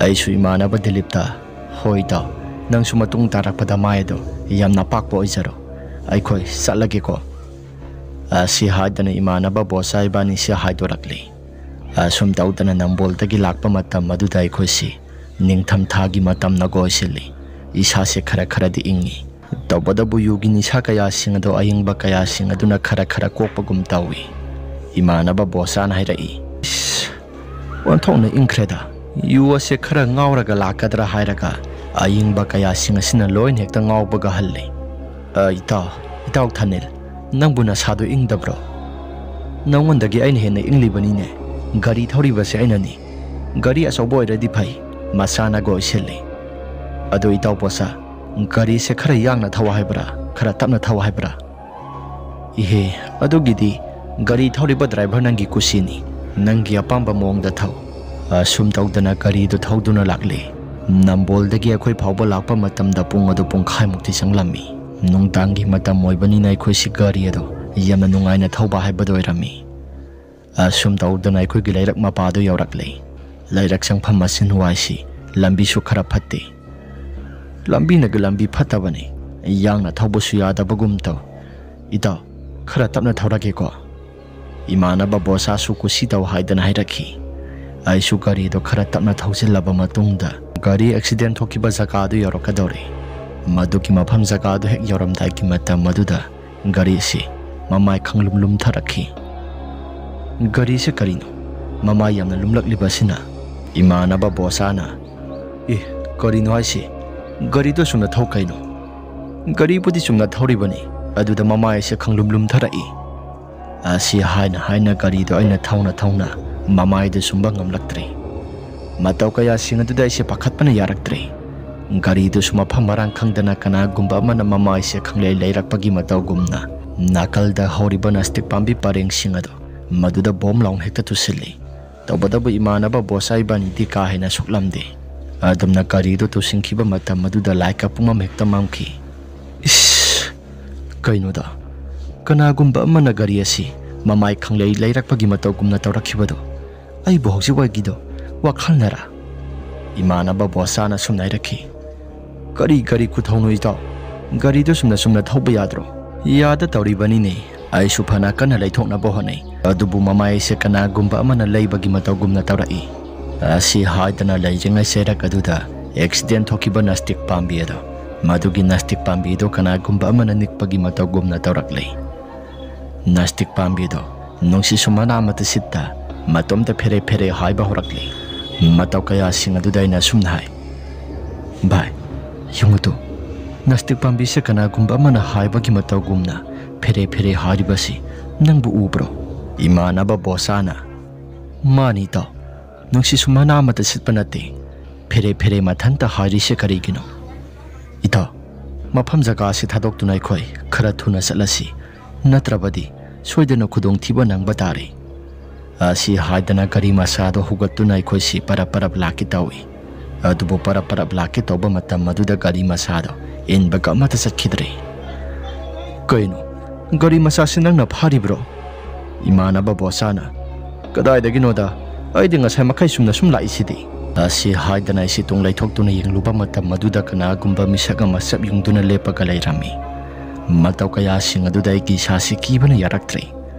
ꯑꯩꯁꯨ ꯏꯃꯥꯟꯅꯕ ꯗꯤꯂꯤꯞꯇ, "ꯍꯣꯏ ꯏꯇꯥꯎ, ꯅꯪꯁꯨ ꯃꯇꯨꯡ ꯇꯥꯔꯛꯄꯗ ꯃꯥꯏ ꯑꯗꯣ ꯌꯥꯝꯅ ꯄꯥꯛꯄ ꯑꯣꯏꯖꯔꯣ꯫ ꯑꯩꯈꯣꯏ ꯆꯠꯂꯒꯦꯀꯣ꯫" ꯑꯁꯤ ꯍꯥꯏꯗꯅ ꯏꯃꯥꯟꯅꯕ ꯕꯣꯁꯥ ꯏꯕꯥꯅꯤꯁꯤ ꯍꯥꯏꯗꯣꯔꯛꯂꯤ꯫ ꯑꯁꯨꯝ ꯇꯧꯗꯅ ꯅꯝꯕꯣꯜꯗꯒꯤ ꯂꯥꯛꯄ ꯃꯇꯝ ꯑꯗꯨꯗ ꯑꯩꯈꯣꯏꯁꯤ ꯅꯤꯡꯊꯝꯊꯥꯒꯤ ꯃꯇꯝꯅꯒ ꯑꯣꯏꯁꯤꯜꯂꯤ꯫ ꯏꯁꯥꯁꯦ ꯈꯔ ꯈꯔꯗꯤ ꯏꯪꯉꯤ꯫ ꯇꯧꯕꯇꯕꯨ ꯌꯨꯒꯤ ꯅꯤꯁꯥ ꯀꯌꯥꯁꯤꯡ ꯑꯗꯣ ꯑꯏꯪꯕ ꯀꯌꯥꯁꯤꯡ ꯑꯗꯨꯅ ꯈꯔ ꯈꯔ ꯀꯣꯛꯄꯒꯨꯝ ꯇꯧꯏ꯫ ꯏꯃꯥꯟꯅꯕ ꯕꯣꯁꯥꯅ ꯍꯥꯏꯔꯛꯏ, "ꯏꯁ, ꯑꯣꯟꯊꯣꯛꯅ ꯏꯪꯈ꯭ꯔꯦꯗ꯫ ꯌꯨ ꯑꯁꯦ ꯈꯔ ꯉꯥꯎꯔꯒ ꯂꯥꯛꯀꯗ꯭ꯔꯥ ꯍꯥꯏꯔꯒ ꯑꯏꯪꯕ ꯀꯌꯥꯁꯤꯡ ꯑꯁꯤꯅ ꯂꯣꯏꯅ ꯍꯦꯛꯇ ꯉꯥꯎꯕꯒ ꯍꯜꯂꯦ꯫" "ꯑ, ꯏꯇꯥꯎ, ꯏꯇꯥꯎ ꯊꯥꯅꯤꯜ, ꯅꯪꯕꯨ ꯅꯁꯥꯗꯣ ꯏꯪꯗꯕ꯭ꯔꯣ? ꯅꯉꯣꯟꯗꯒꯤ ꯑꯩꯅ ꯍꯦꯟꯅ ꯏꯪꯂꯤꯕꯅꯤꯅꯦ꯫ ꯒꯥꯔꯤ ꯊꯧꯔꯤꯕꯁꯦ ꯑꯩꯅꯅꯤ꯫ ꯒꯥꯔꯤ ꯑꯆꯧꯕ ꯑꯣꯏꯔꯗꯤ ꯐꯩ, ꯃꯆꯥꯅꯒ ꯑꯣꯏꯁꯤꯜꯂꯤ꯫ ꯑꯗꯣ ꯏꯇꯥꯎ ꯕꯣꯁꯥ, ꯒꯥꯔꯤꯁꯦ ꯈꯔ ꯌꯥꯡꯅ ꯊꯧ ꯍꯥꯏꯕ꯭ꯔꯥ, ꯈꯔ ꯇꯞꯅ ꯊꯧ ꯍꯥꯏꯕ꯭ꯔꯥ?" "ꯏꯍꯦ, ꯑꯗꯨꯒꯤꯗꯤ ꯒꯥꯔꯤ ꯊꯧꯔꯤꯕ ꯗ꯭ꯔꯥꯏꯚꯔ ꯅꯪꯒꯤ ꯀꯨꯁꯤꯅꯤ꯫ ꯅꯪꯒꯤ ꯑꯄꯥꯝꯕ ꯃꯑꯣꯡꯗ ꯊꯧ꯫" ꯑꯁꯨꯝ ꯇꯧꯗꯅ ꯒꯥꯔꯤꯗꯨ ꯊꯧꯗꯨꯅ ꯂꯥꯛꯂꯦ꯫ ꯅꯝꯕꯣꯜꯗꯒꯤ ꯑꯩꯈꯣꯏ ꯐꯥꯎꯕ ꯂꯥꯛꯄ ꯃꯇꯝꯗ ꯄꯨꯡ ꯑꯗꯨ ꯄꯨꯡꯈꯥꯏꯃꯨꯛꯇꯤ ꯆꯪꯂꯝꯃꯤ꯫ ꯅꯨꯡꯗꯥꯡꯒꯤ ꯃꯇꯝ ꯑꯣꯏꯕꯅꯤꯅ ꯑꯩꯈꯣꯏꯁꯤ ꯒꯥꯔꯤ ꯑꯗꯣ ꯌꯥꯝꯅ ꯅꯨꯡꯉꯥꯏꯅ ꯊꯧꯕ ꯍꯥꯏꯕꯗꯨ ꯑꯣꯏꯔꯝꯃꯤ꯫ ꯑꯁꯨꯝ ꯇꯧꯗꯅ ꯑꯩꯈꯣꯏꯒꯤ ꯂꯩꯔꯛ ꯃꯄꯥꯗꯨ ꯌꯧꯔꯛꯂꯦ꯫ ꯂꯩꯔꯛ ꯆꯪꯐꯝ ꯑꯁꯤ ꯅꯨꯡꯉꯥꯏꯁꯤ, ꯂꯝꯕꯤꯁꯨ ꯈꯔ ꯐꯠꯇꯦ꯫ "ꯂꯝꯕꯤꯅꯒ ꯂꯝꯕꯤ ꯐꯠꯇꯕꯅꯤ, ꯌꯥꯡꯅ ꯊꯧꯕꯁꯨ ꯌꯥꯗꯕꯒꯨꯝ ꯇꯧ꯫ ꯏꯇꯥꯎ, ꯈꯔ ꯇꯞꯅ ꯊꯧꯔꯒꯦꯀꯣ꯫" ꯏꯃꯥꯟꯅꯕ ꯕꯣꯁꯥꯁꯨ ꯀꯨꯁꯤ ꯇꯧ ꯍꯥꯏꯗꯅ ꯍꯥꯏꯔꯛꯈꯤ꯫ ꯑꯩꯁꯨ ꯒꯥꯔꯤꯗꯣ ꯈꯔ ꯇꯞꯅ ꯊꯧꯖꯤꯜꯂꯕ ꯃꯇꯨꯡꯗ ꯒꯥꯔꯤ ꯑꯦꯛꯁꯤꯗꯦꯟ ꯊꯣꯛꯈꯤꯕ ꯖꯒꯥꯗꯨ ꯌꯧꯔꯛꯀꯗꯧꯔꯦ꯫ ꯃꯗꯨꯒꯤ ꯃꯐꯝ ꯖꯒꯥꯗꯨ ꯍꯦꯛ ꯌꯧꯔꯝꯗꯥꯏꯒꯤ ꯃꯇꯝ ꯑꯗꯨꯗ ꯒꯥꯔꯤꯁꯤ ꯃꯃꯥꯏ ꯈꯪꯂꯨꯝ ꯂꯨꯝꯊꯔꯛꯈꯤ꯫ "ꯒꯥꯔꯤꯁꯦ ꯀꯔꯤꯅꯣ ꯃꯃꯥꯏ ꯌꯥꯝꯅ ꯂꯨꯝꯂꯛꯂꯤꯕꯁꯤꯅ?" ꯏꯃꯥꯟꯅꯕ ꯕꯣꯁꯥꯅ, "ꯑꯦ, ꯀꯔꯤꯅꯣ ꯍꯥꯏꯁꯤ? ꯒꯥꯔꯤꯗꯣ ꯆꯨꯝꯅ ꯊꯧ ꯀꯩꯅꯣ?" "ꯒꯥꯔꯤꯕꯨꯗꯤ ꯆꯨꯝꯅ ꯊꯧꯔꯤꯕꯅꯤ, ꯑꯗꯨꯗ ꯃꯃꯥꯏ ꯑꯁꯦ ꯈꯪꯂꯨꯝ ꯂꯨꯝꯊꯔꯛꯏ꯫" ꯑꯁꯤ ꯍꯥꯏꯅ ꯍꯥꯏꯅ ꯒꯥꯔꯤꯗꯣ ꯑꯩꯅ ꯊꯧꯅ ꯊꯧꯅ ꯃꯃꯥꯏꯗꯨ ꯁꯨꯝꯕ ꯉꯝꯂꯛꯇ꯭ꯔꯦ꯫ ꯃꯇꯧ ꯀꯌꯥꯁꯤꯡ ꯑꯗꯨꯗ ꯑꯩꯁꯦ ꯄꯥꯈꯠꯄꯅ ꯌꯥꯔꯛꯇ꯭ꯔꯦ꯫ ꯒꯥꯔꯤꯗꯨꯁꯨ ꯃꯐꯝ ꯃꯔꯥꯡ ꯈꯪꯗꯅ ꯀꯅꯥꯒꯨꯝꯕ ꯑꯃꯅ ꯃꯃꯥꯏꯁꯦ ꯈꯪꯂꯩ ꯂꯩꯔꯛꯄꯒꯤ ꯃꯇꯧꯒꯨꯝꯅ ꯅꯥꯀꯜꯗ ꯍꯧꯔꯤꯕ ꯅꯥꯁꯇꯤꯛ ꯄꯥꯝꯕꯤ ꯄꯔꯦꯡꯁꯤꯡ ꯑꯗꯨ ꯃꯗꯨꯗ ꯕꯣꯝ ꯂꯥꯎꯅ ꯍꯦꯛꯇ ꯇꯨꯁꯤꯜꯂꯤ꯫ ꯇꯧꯕꯇꯕꯨ ꯏꯃꯥꯟꯅꯕ ꯕꯣꯁꯥ ꯏꯕꯥꯅꯤꯗꯤ ꯀꯥ ꯍꯦꯟꯅ ꯁꯣꯛꯂꯝꯗꯦ꯫ ꯑꯗꯨꯝꯅ ꯒꯥꯔꯤꯗꯨ ꯇꯨꯁꯤꯟꯈꯤꯕ ꯃꯇꯝ ꯑꯗꯨꯗ ꯂꯥꯏꯠꯀ ꯄꯨꯝꯃꯝ ꯍꯦꯛꯇ ꯃꯝꯈꯤ꯫ ꯏꯁ! ꯀꯩꯅꯣꯗ, ꯀꯅꯥꯒꯨꯝꯕ ꯑꯃꯅ ꯒꯥꯔꯤ ꯑꯁꯤ ꯃꯃꯥꯏ ꯈꯪꯂꯩ ꯂꯩꯔꯛꯄꯒꯤ ꯃꯇꯧꯒꯨꯝꯅ ꯇꯧꯔꯛꯈꯤꯕꯗꯣ ꯑꯩꯕꯨ ꯍꯧꯖꯤꯛ ꯋꯥꯏꯒꯤꯗꯣ ꯋꯥꯈꯜꯅꯔꯥ? ꯏꯃꯥꯟꯅꯕ ꯕꯣꯁꯥꯅ ꯁꯨꯝꯅ ꯍꯥꯏꯔꯛꯈꯤ꯫ "ꯀꯔꯤ ꯒꯥꯔꯤ ꯈꯨꯊꯧꯅꯣ ꯏꯇꯥꯎ? ꯒꯥꯔꯤꯗꯨ ꯆꯨꯝꯅ ꯆꯨꯝꯅ ꯊꯧꯕ ꯌꯥꯗ꯭ꯔꯣ?" "ꯌꯥꯗ ꯇꯧꯔꯤꯕꯅꯤꯅꯦ꯫ ꯑꯩꯁꯨ ꯐꯅ ꯀꯟꯅ ꯂꯩꯊꯣꯛꯅꯕ ꯍꯣꯠꯅꯩ, ꯑꯗꯨꯕꯨ ꯃꯃꯥꯏ ꯑꯩꯁꯦ ꯀꯅꯥꯒꯨꯝꯕ ꯑꯃꯅ ꯂꯩꯕꯒꯤ ꯃꯇꯧꯒꯨꯝꯅ ꯇꯧꯔꯛꯏ꯫" ꯑꯁꯤ ꯍꯥꯏꯗꯅ ꯂꯩꯔꯤꯉꯩ ꯆꯩꯔꯛ ꯑꯗꯨꯗ ꯑꯦꯛꯁꯤꯗꯦꯟ ꯊꯣꯛꯈꯤꯕ ꯅꯥꯁꯇꯤꯛ ꯄꯥꯝꯕꯤ ꯑꯗꯣ, ꯃꯗꯨꯒꯤ ꯅꯥꯁꯇꯤꯛ ꯄꯥꯝꯕꯤꯗꯣ ꯀꯅꯥꯒꯨꯝꯕ ꯑꯃꯅ ꯅꯤꯛꯄꯒꯤ ꯃꯇꯧꯒꯨꯝꯅ ꯇꯧꯔꯛꯂꯤ꯫ ꯅꯥꯁꯇꯤꯛ ꯄꯥꯝꯕꯤꯗꯣ ꯅꯨꯡꯁꯤꯠꯁꯨ ꯃꯅꯥ ꯑꯃꯠꯇ ꯁꯤꯠꯇ ꯃꯇꯣꯝꯇ ꯐꯦꯔꯦ ꯐꯦꯔꯦ ꯍꯥꯏꯕ ꯍꯧꯔꯛꯂꯤ꯫ ꯃꯇꯧ ꯀꯌꯥꯁꯤꯡ ꯑꯗꯨꯗ ꯑꯩꯅ ꯑꯁꯨꯝꯅ ꯍꯥꯏ, "ꯚꯥꯏ, ꯌꯦꯡꯉꯨꯇꯣ, ꯅꯥꯁꯇꯤꯛ ꯄꯥꯝꯕꯤꯁꯦ ꯀꯅꯥꯒꯨꯝꯕ ꯑꯃꯅ ꯍꯥꯏꯕꯒꯤ ꯃꯇꯧꯒꯨꯝꯅ ꯐꯦꯔꯦ ꯐꯦꯔꯦ ꯍꯥꯏꯔꯤꯕꯁꯤ ꯅꯪꯕꯨ ꯎꯕ꯭ꯔꯣ?" ꯏꯃꯥꯟꯅꯕ ꯕꯣꯁꯥꯅ, "ꯃꯥꯅꯤ ꯏꯇꯥꯎ, ꯅꯨꯡꯁꯤꯠꯁꯨ ꯃꯅꯥ ꯑꯃꯠꯇ ꯁꯤꯠꯄ ꯅꯠꯇꯦ, ꯐꯦꯔꯦ ꯐꯦꯔꯦ ꯃꯊꯟꯇ ꯍꯥꯏꯔꯤꯁꯦ ꯀꯔꯤꯒꯤꯅꯣ?" "ꯏꯇꯥꯎ, ꯃꯐꯝ ꯖꯒꯥ ꯑꯁꯤ ꯊꯥꯗꯣꯛꯇꯨꯅ ꯑꯩꯈꯣꯏ ꯈꯔ ꯊꯨꯅ ꯆꯠꯂꯁꯤ, ꯅꯠꯇ꯭ꯔꯕꯗꯤ ꯁꯣꯏꯗꯅ ꯈꯨꯗꯣꯡꯊꯤꯕ ꯅꯪꯕ ꯇꯥꯔꯦ꯫" ꯑꯁꯤ ꯍꯥꯏꯗꯅ ꯒꯥꯔꯤ ꯃꯆꯥꯗꯣ ꯍꯧꯒꯠꯇꯨꯅ ꯑꯩꯈꯣꯏꯁꯤ ꯄꯔꯞ ꯄꯔꯞ ꯂꯥꯛꯀꯦ ꯇꯧꯏ꯫ ꯑꯗꯨꯕꯨ ꯄꯔꯞ ꯄꯔꯞ ꯂꯥꯛꯀꯦ ꯇꯧꯕ ꯃꯇꯝ ꯑꯗꯨꯗ ꯒꯥꯔꯤ ꯃꯆꯥꯗꯣ ꯏꯟꯕꯒ ꯑꯃꯠꯇ ꯆꯠꯈꯤꯗ꯭ꯔꯦ꯫ "ꯀꯩꯅꯣ, ꯒꯥꯔꯤ ꯃꯆꯥꯁꯤ ꯅꯪꯅ ꯐꯥꯔꯤꯕ꯭ꯔꯣ?" ꯏꯃꯥꯟꯅꯕ ꯕꯣꯁꯥꯅ, "ꯀꯗꯥꯏꯗꯒꯤꯅꯣꯗ, ꯑꯩꯗꯤ ꯉꯁꯥꯏ ꯃꯈꯩ ꯆꯨꯝꯅ ꯁꯨꯝ ꯂꯥꯛꯏꯁꯤꯗꯤ꯫" ꯑꯁꯤ ꯍꯥꯏꯗꯅ ꯑꯩꯁꯤ ꯇꯨꯡ ꯂꯩꯊꯣꯛꯇꯨꯅ ꯌꯦꯡꯂꯨꯕ ꯃꯇꯝ ꯑꯗꯨꯗ ꯀꯅꯥꯒꯨꯝꯕ ꯃꯤꯁꯛ ꯑꯃ ꯆꯞ ꯌꯨꯡꯗꯨꯅ ꯂꯦꯞꯄꯒ ꯂꯩꯔꯝꯃꯤ꯫ ꯃꯇꯧ ꯀꯌꯥꯁꯤꯡ ꯑꯗꯨꯗ ꯑꯩꯒꯤ ꯏꯁꯥꯁꯤ ꯀꯤꯕꯅ ꯌꯥꯔꯛꯇ꯭ꯔꯦ꯫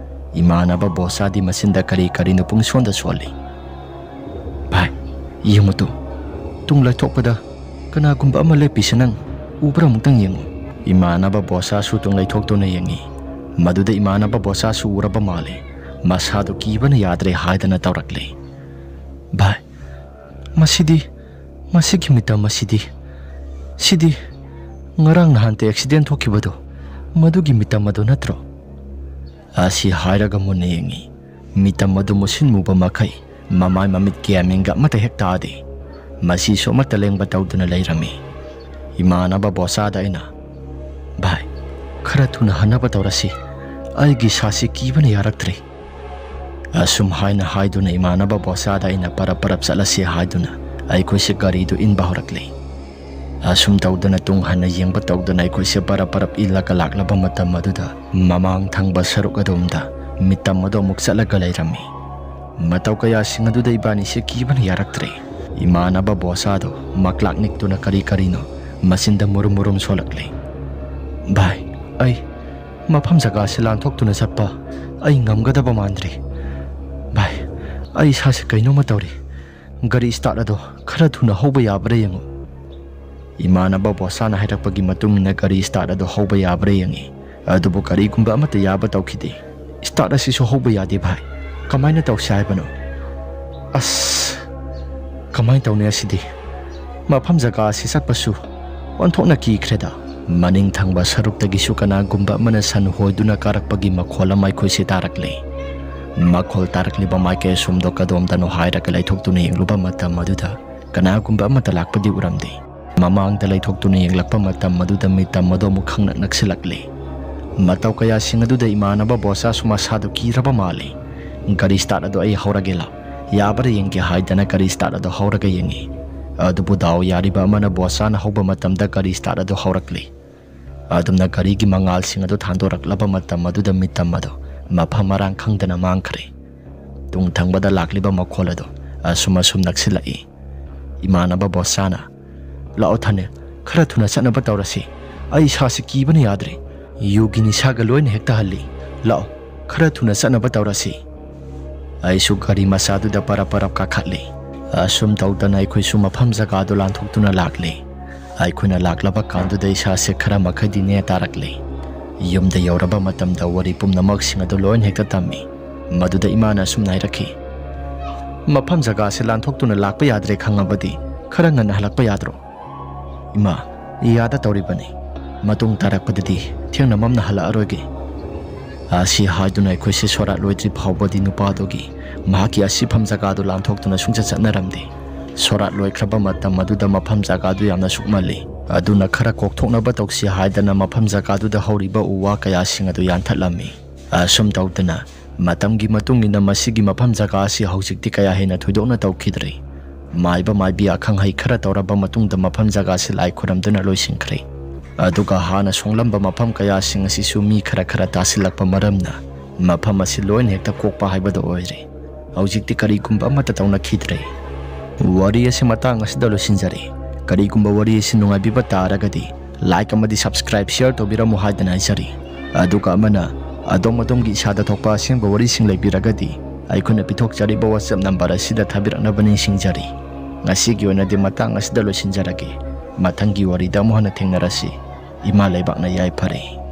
ꯏꯃꯥꯟꯅꯕ ꯕꯣꯁꯥꯗꯤ ꯃꯆꯤꯟꯗ ꯀꯔꯤ ꯀꯔꯤꯅꯣ ꯄꯨꯡꯁꯣꯟꯗ ꯁꯣꯜꯂꯤ꯫ "ꯌꯦꯡꯉꯨ ꯇꯨ, ꯇꯨꯡ ꯂꯩꯊꯣꯛꯄꯗ ꯀꯅꯥꯒꯨꯝꯕ ꯑꯃ ꯂꯦꯞꯄꯤꯁꯦ ꯅꯪ ꯎꯕ꯭ꯔꯥ? ꯑꯃꯨꯛꯇꯪ ꯌꯦꯡꯉꯨ꯫" ꯏꯃꯥꯟꯅꯕ ꯕꯣꯁꯥꯁꯨ ꯇꯨꯡ ꯂꯩꯊꯣꯛꯇꯨꯅ ꯌꯦꯡꯉꯤ꯫ ꯃꯗꯨꯗ ꯏꯃꯥꯟꯅꯕ ꯕꯣꯁꯥꯁꯨ ꯎꯔꯕ ꯃꯥꯜꯂꯦ꯫ ꯃꯁꯥꯗꯨ ꯀꯤꯕꯅ ꯌꯥꯗ꯭ꯔꯦ ꯍꯥꯏꯗꯅ ꯇꯧꯔꯛꯂꯦ꯫ "ꯚꯥꯏ, ꯃꯁꯤꯗꯤ, ꯃꯁꯤꯒꯤ ꯃꯤꯇꯝ ꯑꯁꯤꯗꯤ, ꯁꯤꯗꯤ ꯉꯔꯥꯡ ꯅꯍꯥꯟꯇ ꯑꯦꯛꯁꯤꯗꯦꯟ ꯊꯣꯛꯈꯤꯕꯗꯣ, ꯃꯗꯨꯒꯤ ꯃꯤꯇꯝ ꯑꯗꯨ ꯅꯠꯇ꯭ꯔꯣ?" ꯑꯁꯤ ꯍꯥꯏꯔꯒ ꯃꯨꯟꯅ ꯌꯦꯡꯉꯤ꯫ ꯃꯤꯇꯝ ꯑꯗꯨ ꯃꯨꯁꯤꯟ ꯃꯨꯕ ꯃꯈꯩ ꯃꯃꯥꯏ ꯃꯃꯤꯠ ꯒ꯭ꯌꯥꯟ ꯃꯦꯟꯒ ꯑꯃꯠꯇ ꯍꯦꯛ ꯇꯥꯗꯦ꯫ ꯃꯁꯤꯁꯨ ꯑꯃꯠꯇ ꯂꯦꯡꯕ ꯇꯧꯗꯅ ꯂꯩꯔꯝꯃꯤ꯫ ꯏꯃꯥꯟꯅꯕ ꯕꯣꯁꯥꯗ ꯑꯩꯅ, "ꯚꯥꯏ, ꯈꯔ ꯊꯨꯅ ꯍꯟꯅꯕ ꯇꯧꯔꯁꯤ꯫ ꯑꯩꯒꯤ ꯏꯁꯥꯁꯤ ꯀꯤꯕꯅ ꯌꯥꯔꯛꯇ꯭ꯔꯦ꯫" ꯑꯁꯨꯝ ꯍꯥꯏꯅ ꯍꯥꯏꯗꯨꯅ ꯏꯃꯥꯟꯅꯕ ꯕꯣꯁꯥꯗ ꯑꯩꯅ ꯄꯔꯞ ꯄꯔꯞ ꯆꯠꯂꯁꯤ ꯍꯥꯏꯗꯨꯅ ꯑꯩꯈꯣꯏꯁꯦ ꯒꯥꯔꯤꯗꯨ ꯏꯟꯕ ꯍꯧꯔꯛꯂꯦ꯫ ꯑꯁꯨꯝ ꯇꯧꯗꯅ ꯇꯨꯡ ꯍꯟꯅ ꯌꯦꯡꯕ ꯇꯧꯗꯅ ꯑꯩꯈꯣꯏꯁꯦ ꯄꯔꯞ ꯄꯔꯞ ꯏꯜꯂꯒ ꯂꯥꯛꯂꯕ ꯃꯇꯝ ꯑꯗꯨꯗ ꯃꯃꯥꯡ ꯊꯪꯕ ꯁꯔꯨꯛ ꯑꯗꯣꯝꯗ ꯃꯤꯇꯝ ꯑꯗꯨ ꯑꯃꯨꯛ ꯆꯠꯂꯒ ꯂꯩꯔꯝꯃꯤ꯫ ꯃꯇꯧ ꯀꯌꯥꯁꯤꯡ ꯑꯗꯨꯗ ꯏꯕꯥꯅꯤꯁꯦ ꯀꯤꯕꯅ ꯌꯥꯔꯛꯇ꯭ꯔꯦ꯫ ꯏꯃꯥꯟꯅꯕ ꯕꯣꯁꯥꯗꯣ ꯃꯀ꯭ꯂꯥꯛ ꯅꯤꯛꯇꯨꯅ ꯀꯔꯤ ꯀꯔꯤꯅꯣ ꯃꯆꯤꯟꯗ ꯃꯨꯔꯨꯝ ꯃꯨꯔꯨꯝ ꯁꯣꯜꯂꯛꯂꯦ꯫ "ꯚꯥꯏ, ꯑꯩ ꯃꯐꯝ ꯖꯒꯥꯁꯤ ꯂꯥꯟꯊꯣꯛꯇꯨꯅ ꯆꯠꯄ ꯑꯩ ꯉꯝꯒꯗꯕ ꯃꯥꯟꯗ꯭ꯔꯦ꯫ ꯚꯥꯏ, ꯑꯩ ꯏꯁꯥꯁꯦ ꯀꯩꯅꯣꯝꯃ ꯇꯧꯔꯦ꯫ ꯒꯥꯔꯤ ꯁ꯭ꯇꯥꯔꯠ ꯑꯗꯣ ꯈꯔ ꯊꯨꯅ ꯍꯧꯕ ꯌꯥꯕ꯭ꯔꯥ ꯌꯦꯡꯉꯨ꯫" ꯏꯃꯥꯟꯅꯕ ꯕꯣꯁꯥꯅ ꯍꯥꯏꯔꯛꯄꯒꯤ ꯃꯇꯨꯡ ꯏꯟꯅ ꯒꯥꯔꯤ ꯁ꯭ꯇꯥꯔꯠ ꯑꯗꯣ ꯍꯧꯕ ꯌꯥꯕ꯭ꯔꯥ ꯌꯦꯡꯉꯤ꯫ ꯑꯗꯨꯕꯨ ꯀꯔꯤꯒꯨꯝꯕ ꯑꯃꯠꯇ ꯌꯥꯕ ꯇꯧꯈꯤꯗꯦ꯫ "ꯁ꯭ꯇꯥꯔꯠ ꯑꯁꯤꯁꯨ ꯍꯧꯕ ꯌꯥꯗꯦ ꯚꯥꯏ꯫ ꯀꯃꯥꯏꯅ ꯇꯧꯁꯤ ꯍꯥꯏꯕꯅꯣ?" "ꯑꯁ, ꯀꯃꯥꯏꯅ ꯇꯧꯅꯤ ꯑꯁꯤꯗꯤ? ꯃꯐꯝ ꯖꯒꯥ ꯑꯁꯤ ꯆꯠꯄꯁꯨ ꯑꯣꯟꯊꯣꯛꯅ ꯀꯤꯈ꯭ꯔꯦꯗ꯫" ꯃꯅꯤꯡ ꯊꯪꯕ ꯁꯔꯨꯛꯇꯒꯤꯁꯨ ꯀꯅꯥꯒꯨꯝꯕ ꯑꯃꯅ ꯁꯟ ꯍꯣꯏꯗꯨꯅ ꯀꯥꯔꯛꯄꯒꯤ ꯃꯈꯣꯜ ꯑꯃ ꯑꯩꯈꯣꯏꯁꯦ ꯇꯥꯔꯛꯂꯦ꯫ ꯃꯈꯣꯜ ꯇꯥꯔꯛꯂꯤꯕ ꯃꯥꯏꯀꯩ ꯑꯁꯣꯝꯗꯣ ꯀꯗꯣꯝꯗꯅꯣ ꯍꯥꯏꯔꯒ ꯂꯩꯊꯣꯛꯇꯨꯅ ꯌꯦꯡꯂꯨꯕ ꯃꯇꯝ ꯑꯗꯨꯗ ꯀꯅꯥꯒꯨꯝꯕ ꯑꯃꯠꯇ ꯂꯥꯛꯄꯗꯤ ꯎꯔꯝꯗꯦ꯫ ꯃꯃꯥꯡꯗ ꯂꯩꯊꯣꯛꯇꯨꯅ ꯌꯦꯡꯂꯛꯄ ꯃꯇꯝ ꯑꯗꯨꯗ ꯃꯤꯇꯝ ꯑꯗꯨ ꯑꯃꯨꯛ ꯈꯪꯅꯛ ꯅꯛꯁꯤꯜꯂꯛꯂꯦ꯫ ꯃꯇꯧ ꯀꯌꯥꯁꯤꯡ ꯑꯗꯨꯗ ꯏꯃꯥꯟꯅꯕ ꯕꯣꯁꯥꯁꯨ ꯃꯁꯥꯗꯨ ꯀꯤꯔꯕ ꯃꯥꯜꯂꯦ꯫ "ꯒꯥꯔꯤ ꯁ꯭ꯇꯥꯔꯠ ꯑꯗꯣ ꯑꯩ ꯍꯧꯔꯒꯦ ꯂꯥꯎ, ꯌꯥꯕ꯭ꯔꯥ ꯌꯦꯡꯒꯦ" ꯍꯥꯏꯗꯅ ꯒꯥꯔꯤ ꯁ꯭ꯇꯥꯔꯠ ꯑꯗꯣ ꯍꯧꯔꯒ ꯌꯦꯡꯉꯤ꯫ ꯑꯗꯨꯕꯨ ꯗꯥꯎ ꯌꯥꯔꯤꯕ ꯑꯃꯅ ꯕꯣꯁꯥꯅ ꯍꯧꯕ ꯃꯇꯝꯗ ꯒꯥꯔꯤ ꯁ꯭ꯇꯥꯔꯠ ꯑꯗꯣ ꯍꯧꯔꯛꯂꯦ꯫ ꯑꯗꯨꯝꯅ ꯒꯥꯔꯤꯒꯤ ꯃꯉꯥꯜꯁꯤꯡ ꯑꯗꯨ ꯊꯥꯟꯗꯣꯔꯛꯂꯕ ꯃꯇꯝ ꯑꯗꯨꯗ ꯃꯤꯇꯝ ꯑꯗꯣ ꯃꯐꯝ ꯃꯔꯥꯡ ꯈꯪꯗꯅ ꯃꯥꯡꯈ꯭ꯔꯦ꯫ ꯇꯨꯡ ꯊꯪꯕꯗ ꯂꯥꯛꯂꯤꯕ ꯃꯈꯣꯜ ꯑꯗꯣ ꯑꯁꯨꯝ ꯑꯁꯨꯝ ꯅꯛꯁꯤꯜꯂꯛꯏ꯫ ꯏꯃꯥꯟꯅꯕ ꯕꯣꯁꯥꯅ, "ꯂꯥꯛꯑꯣ ꯊꯥꯅꯤꯜ, ꯈꯔ ꯊꯨꯅ ꯆꯠꯅꯕ ꯇꯧꯔꯁꯤ꯫ ꯑꯩ ꯏꯁꯥꯁꯤ ꯀꯤꯕꯅ ꯌꯥꯗ꯭ꯔꯦ꯫ ꯌꯨꯒꯤ ꯅꯤꯁꯥꯒ ꯂꯣꯏꯅ ꯍꯦꯛꯇ ꯍꯜꯂꯤ꯫ ꯂꯥꯛꯑꯣ, ꯈꯔ ꯊꯨꯅ ꯆꯠꯅꯕ ꯇꯧꯔꯁꯤ꯫" ꯑꯩꯁꯨ ꯒꯥꯔꯤ ꯃꯆꯥꯗꯨꯗ ꯄꯔꯞ ꯄꯔꯞ ꯀꯥꯈꯠꯂꯤ꯫ ꯑꯁꯨꯝ ꯇꯧꯗꯅ ꯑꯩꯈꯣꯏꯁꯨ ꯃꯐꯝ ꯖꯒꯥꯗꯨ ꯂꯥꯟꯊꯣꯛꯇꯨꯅ ꯂꯥꯛꯂꯦ꯫ ꯑꯩꯈꯣꯏꯅ ꯂꯥꯛꯂꯕ ꯀꯥꯟꯗꯨꯗ ꯏꯁꯥꯁꯦ ꯈꯔ ꯃꯈꯩꯗꯤ ꯅꯦ ꯇꯥꯔꯛꯂꯦ꯫ ꯌꯨꯝꯗ ꯌꯧꯔꯕ ꯃꯇꯝꯗ ꯋꯥꯔꯤ ꯄꯨꯝꯅꯃꯛꯁꯤꯡ ꯑꯗꯨ ꯂꯣꯏꯅ ꯍꯦꯛꯇ ꯇꯝꯃꯤ꯫ ꯃꯗꯨꯗ ꯏꯃꯥꯅ ꯑꯁꯨꯝꯅ ꯍꯥꯏꯔꯛꯈꯤ, "ꯃꯐꯝ ꯖꯒꯥꯁꯦ ꯂꯥꯟꯊꯣꯛꯇꯨꯅ ꯂꯥꯛꯄ ꯌꯥꯗ꯭ꯔꯦ ꯈꯪꯉꯕꯗꯤ ꯈꯔ ꯉꯟꯅ ꯍꯜꯂꯛꯄ ꯌꯥꯗ꯭ꯔꯣ?" "ꯏꯃꯥ, ꯌꯥꯗ ꯇꯧꯔꯤꯕꯅꯤ꯫ ꯃꯇꯨꯡ ꯇꯥꯔꯛꯄꯗꯗꯤ ꯊꯦꯡꯅ ꯃꯝꯅ ꯍꯜꯂꯛꯑꯔꯣꯏꯒꯦ"꯫ ꯑꯁꯤ ꯍꯥꯏꯗꯨꯅ ꯑꯩꯈꯣꯏꯁꯦ ꯁꯣꯔꯥꯠ ꯂꯣꯏꯗ꯭ꯔꯤ ꯐꯥꯎꯕꯗꯤ ꯅꯨꯄꯥꯗꯨꯒꯤ ꯃꯍꯥꯛꯀꯤ ꯑꯁꯤꯐꯝ ꯖꯒꯥꯗꯨ ꯂꯥꯟꯊꯣꯛꯇꯨꯅ ꯁꯨꯡꯆꯠ ꯆꯠꯅꯔꯝꯗꯦ꯫ ꯁꯣꯔꯥꯠ ꯂꯣꯏꯈ꯭ꯔꯕ ꯃꯇꯝ ꯑꯗꯨꯗ ꯃꯐꯝ ꯖꯒꯥꯗꯨ ꯌꯥꯝꯅ ꯁꯨꯛꯃꯜꯂꯤ꯫ ꯑꯗꯨꯅ ꯈꯔ ꯀꯣꯛꯊꯣꯛꯅꯕ ꯇꯧꯁꯤ ꯍꯥꯏꯗꯅ ꯃꯐꯝ ꯖꯒꯥꯗꯨꯗ ꯍꯧꯔꯤꯕ ꯎ ꯋꯥ ꯀꯌꯥꯁꯤꯡ ꯑꯗꯨ ꯌꯥꯟꯊꯠꯂꯝꯃꯤ꯫ ꯑꯁꯨꯝ ꯇꯧꯗꯅ ꯃꯇꯝꯒꯤ ꯃꯇꯨꯡ ꯏꯟꯅ ꯃꯁꯤꯒꯤ ꯃꯐꯝ ꯖꯒꯥ ꯑꯁꯤ ꯍꯧꯖꯤꯛꯇꯤ ꯀꯌꯥ ꯍꯦꯟꯅ ꯊꯣꯏꯗꯣꯛꯅ ꯇꯧꯈꯤꯗ꯭ꯔꯦ꯫ ꯃꯥꯏꯕ ꯃꯥꯏꯕꯤ ꯑꯈꯪ ꯑꯍꯩ ꯈꯔ ꯇꯧꯔꯕ ꯃꯇꯨꯡꯗ ꯃꯐꯝ ꯖꯒꯥ ꯑꯁꯤ ꯂꯥꯏ ꯈꯨꯔꯝꯗꯨꯅ ꯂꯣꯏꯁꯤꯟꯈ꯭ꯔꯦ꯫ ꯑꯗꯨꯒ ꯍꯥꯟꯅ ꯁꯣꯡꯂꯝꯕ ꯃꯐꯝ ꯀꯌꯥꯁꯤꯡ ꯑꯁꯤꯁꯨ ꯃꯤ ꯈꯔ ꯈꯔ ꯇꯥꯁꯤꯜꯂꯛꯄ ꯃꯔꯝꯅ ꯃꯐꯝ ꯑꯁꯤ ꯂꯣꯏꯅ ꯍꯦꯛꯇ ꯀꯣꯛꯄ ꯍꯥꯏꯕꯗꯨ ꯑꯣꯏꯔꯦ꯫ ꯍꯧꯖꯤꯛꯇꯤ ꯀꯔꯤꯒꯨꯝꯕ ꯑꯃꯠꯇ ꯇꯧꯅꯈꯤꯗ꯭ꯔꯦ꯫ ꯋꯥꯔꯤ ꯑꯁꯤ ꯃꯇꯥꯡ ꯑꯁꯤꯗ ꯂꯣꯏꯁꯤꯟꯖꯔꯦ꯫ ꯀꯔꯤꯒꯨꯝꯕ ꯋꯥꯔꯤ ꯑꯁꯤ ꯅꯨꯡꯉꯥꯏꯕꯤꯕ ꯇꯥꯔꯒꯗꯤ like ꯑꯃꯗꯤ subscribe, share ꯇꯧꯕꯤꯔꯝꯃꯨ ꯍꯥꯏꯗꯅ ꯍꯥꯏꯖꯔꯤ꯫ ꯑꯗꯨꯒ ꯑꯃꯅ, ꯑꯗꯣꯝ ꯑꯗꯣꯝꯒꯤ ꯏꯁꯥꯗ ꯊꯣꯛꯄ ꯑꯁꯦꯡꯕ ꯋꯥꯔꯤꯁꯤꯡ ꯂꯩꯕꯤꯔꯒꯗꯤ ꯑꯩꯈꯣꯏꯅ ꯄꯤꯊꯣꯛꯆꯔꯤꯕ WhatsApp number ꯑꯁꯤꯗ ꯊꯥꯕꯤꯔꯛꯅꯕ ꯅꯤꯡꯁꯤꯡꯖꯔꯤ꯫ ꯉꯁꯤꯒꯤ ꯑꯣꯏꯅꯗꯤ ꯃꯇꯥꯡ ꯑꯁꯤꯗ ꯂꯣꯏꯁꯤꯟꯖꯔꯒꯦ꯫ ꯃꯊꯪꯒꯤ ꯋꯥꯔꯤꯗ ꯑꯃꯨꯛ ꯍꯟꯅ ꯊꯦꯡꯅꯔꯁꯤ꯫ ꯏꯃꯥ ꯂꯩꯕꯥꯛꯅ ꯌꯥꯏꯐꯔꯦ꯫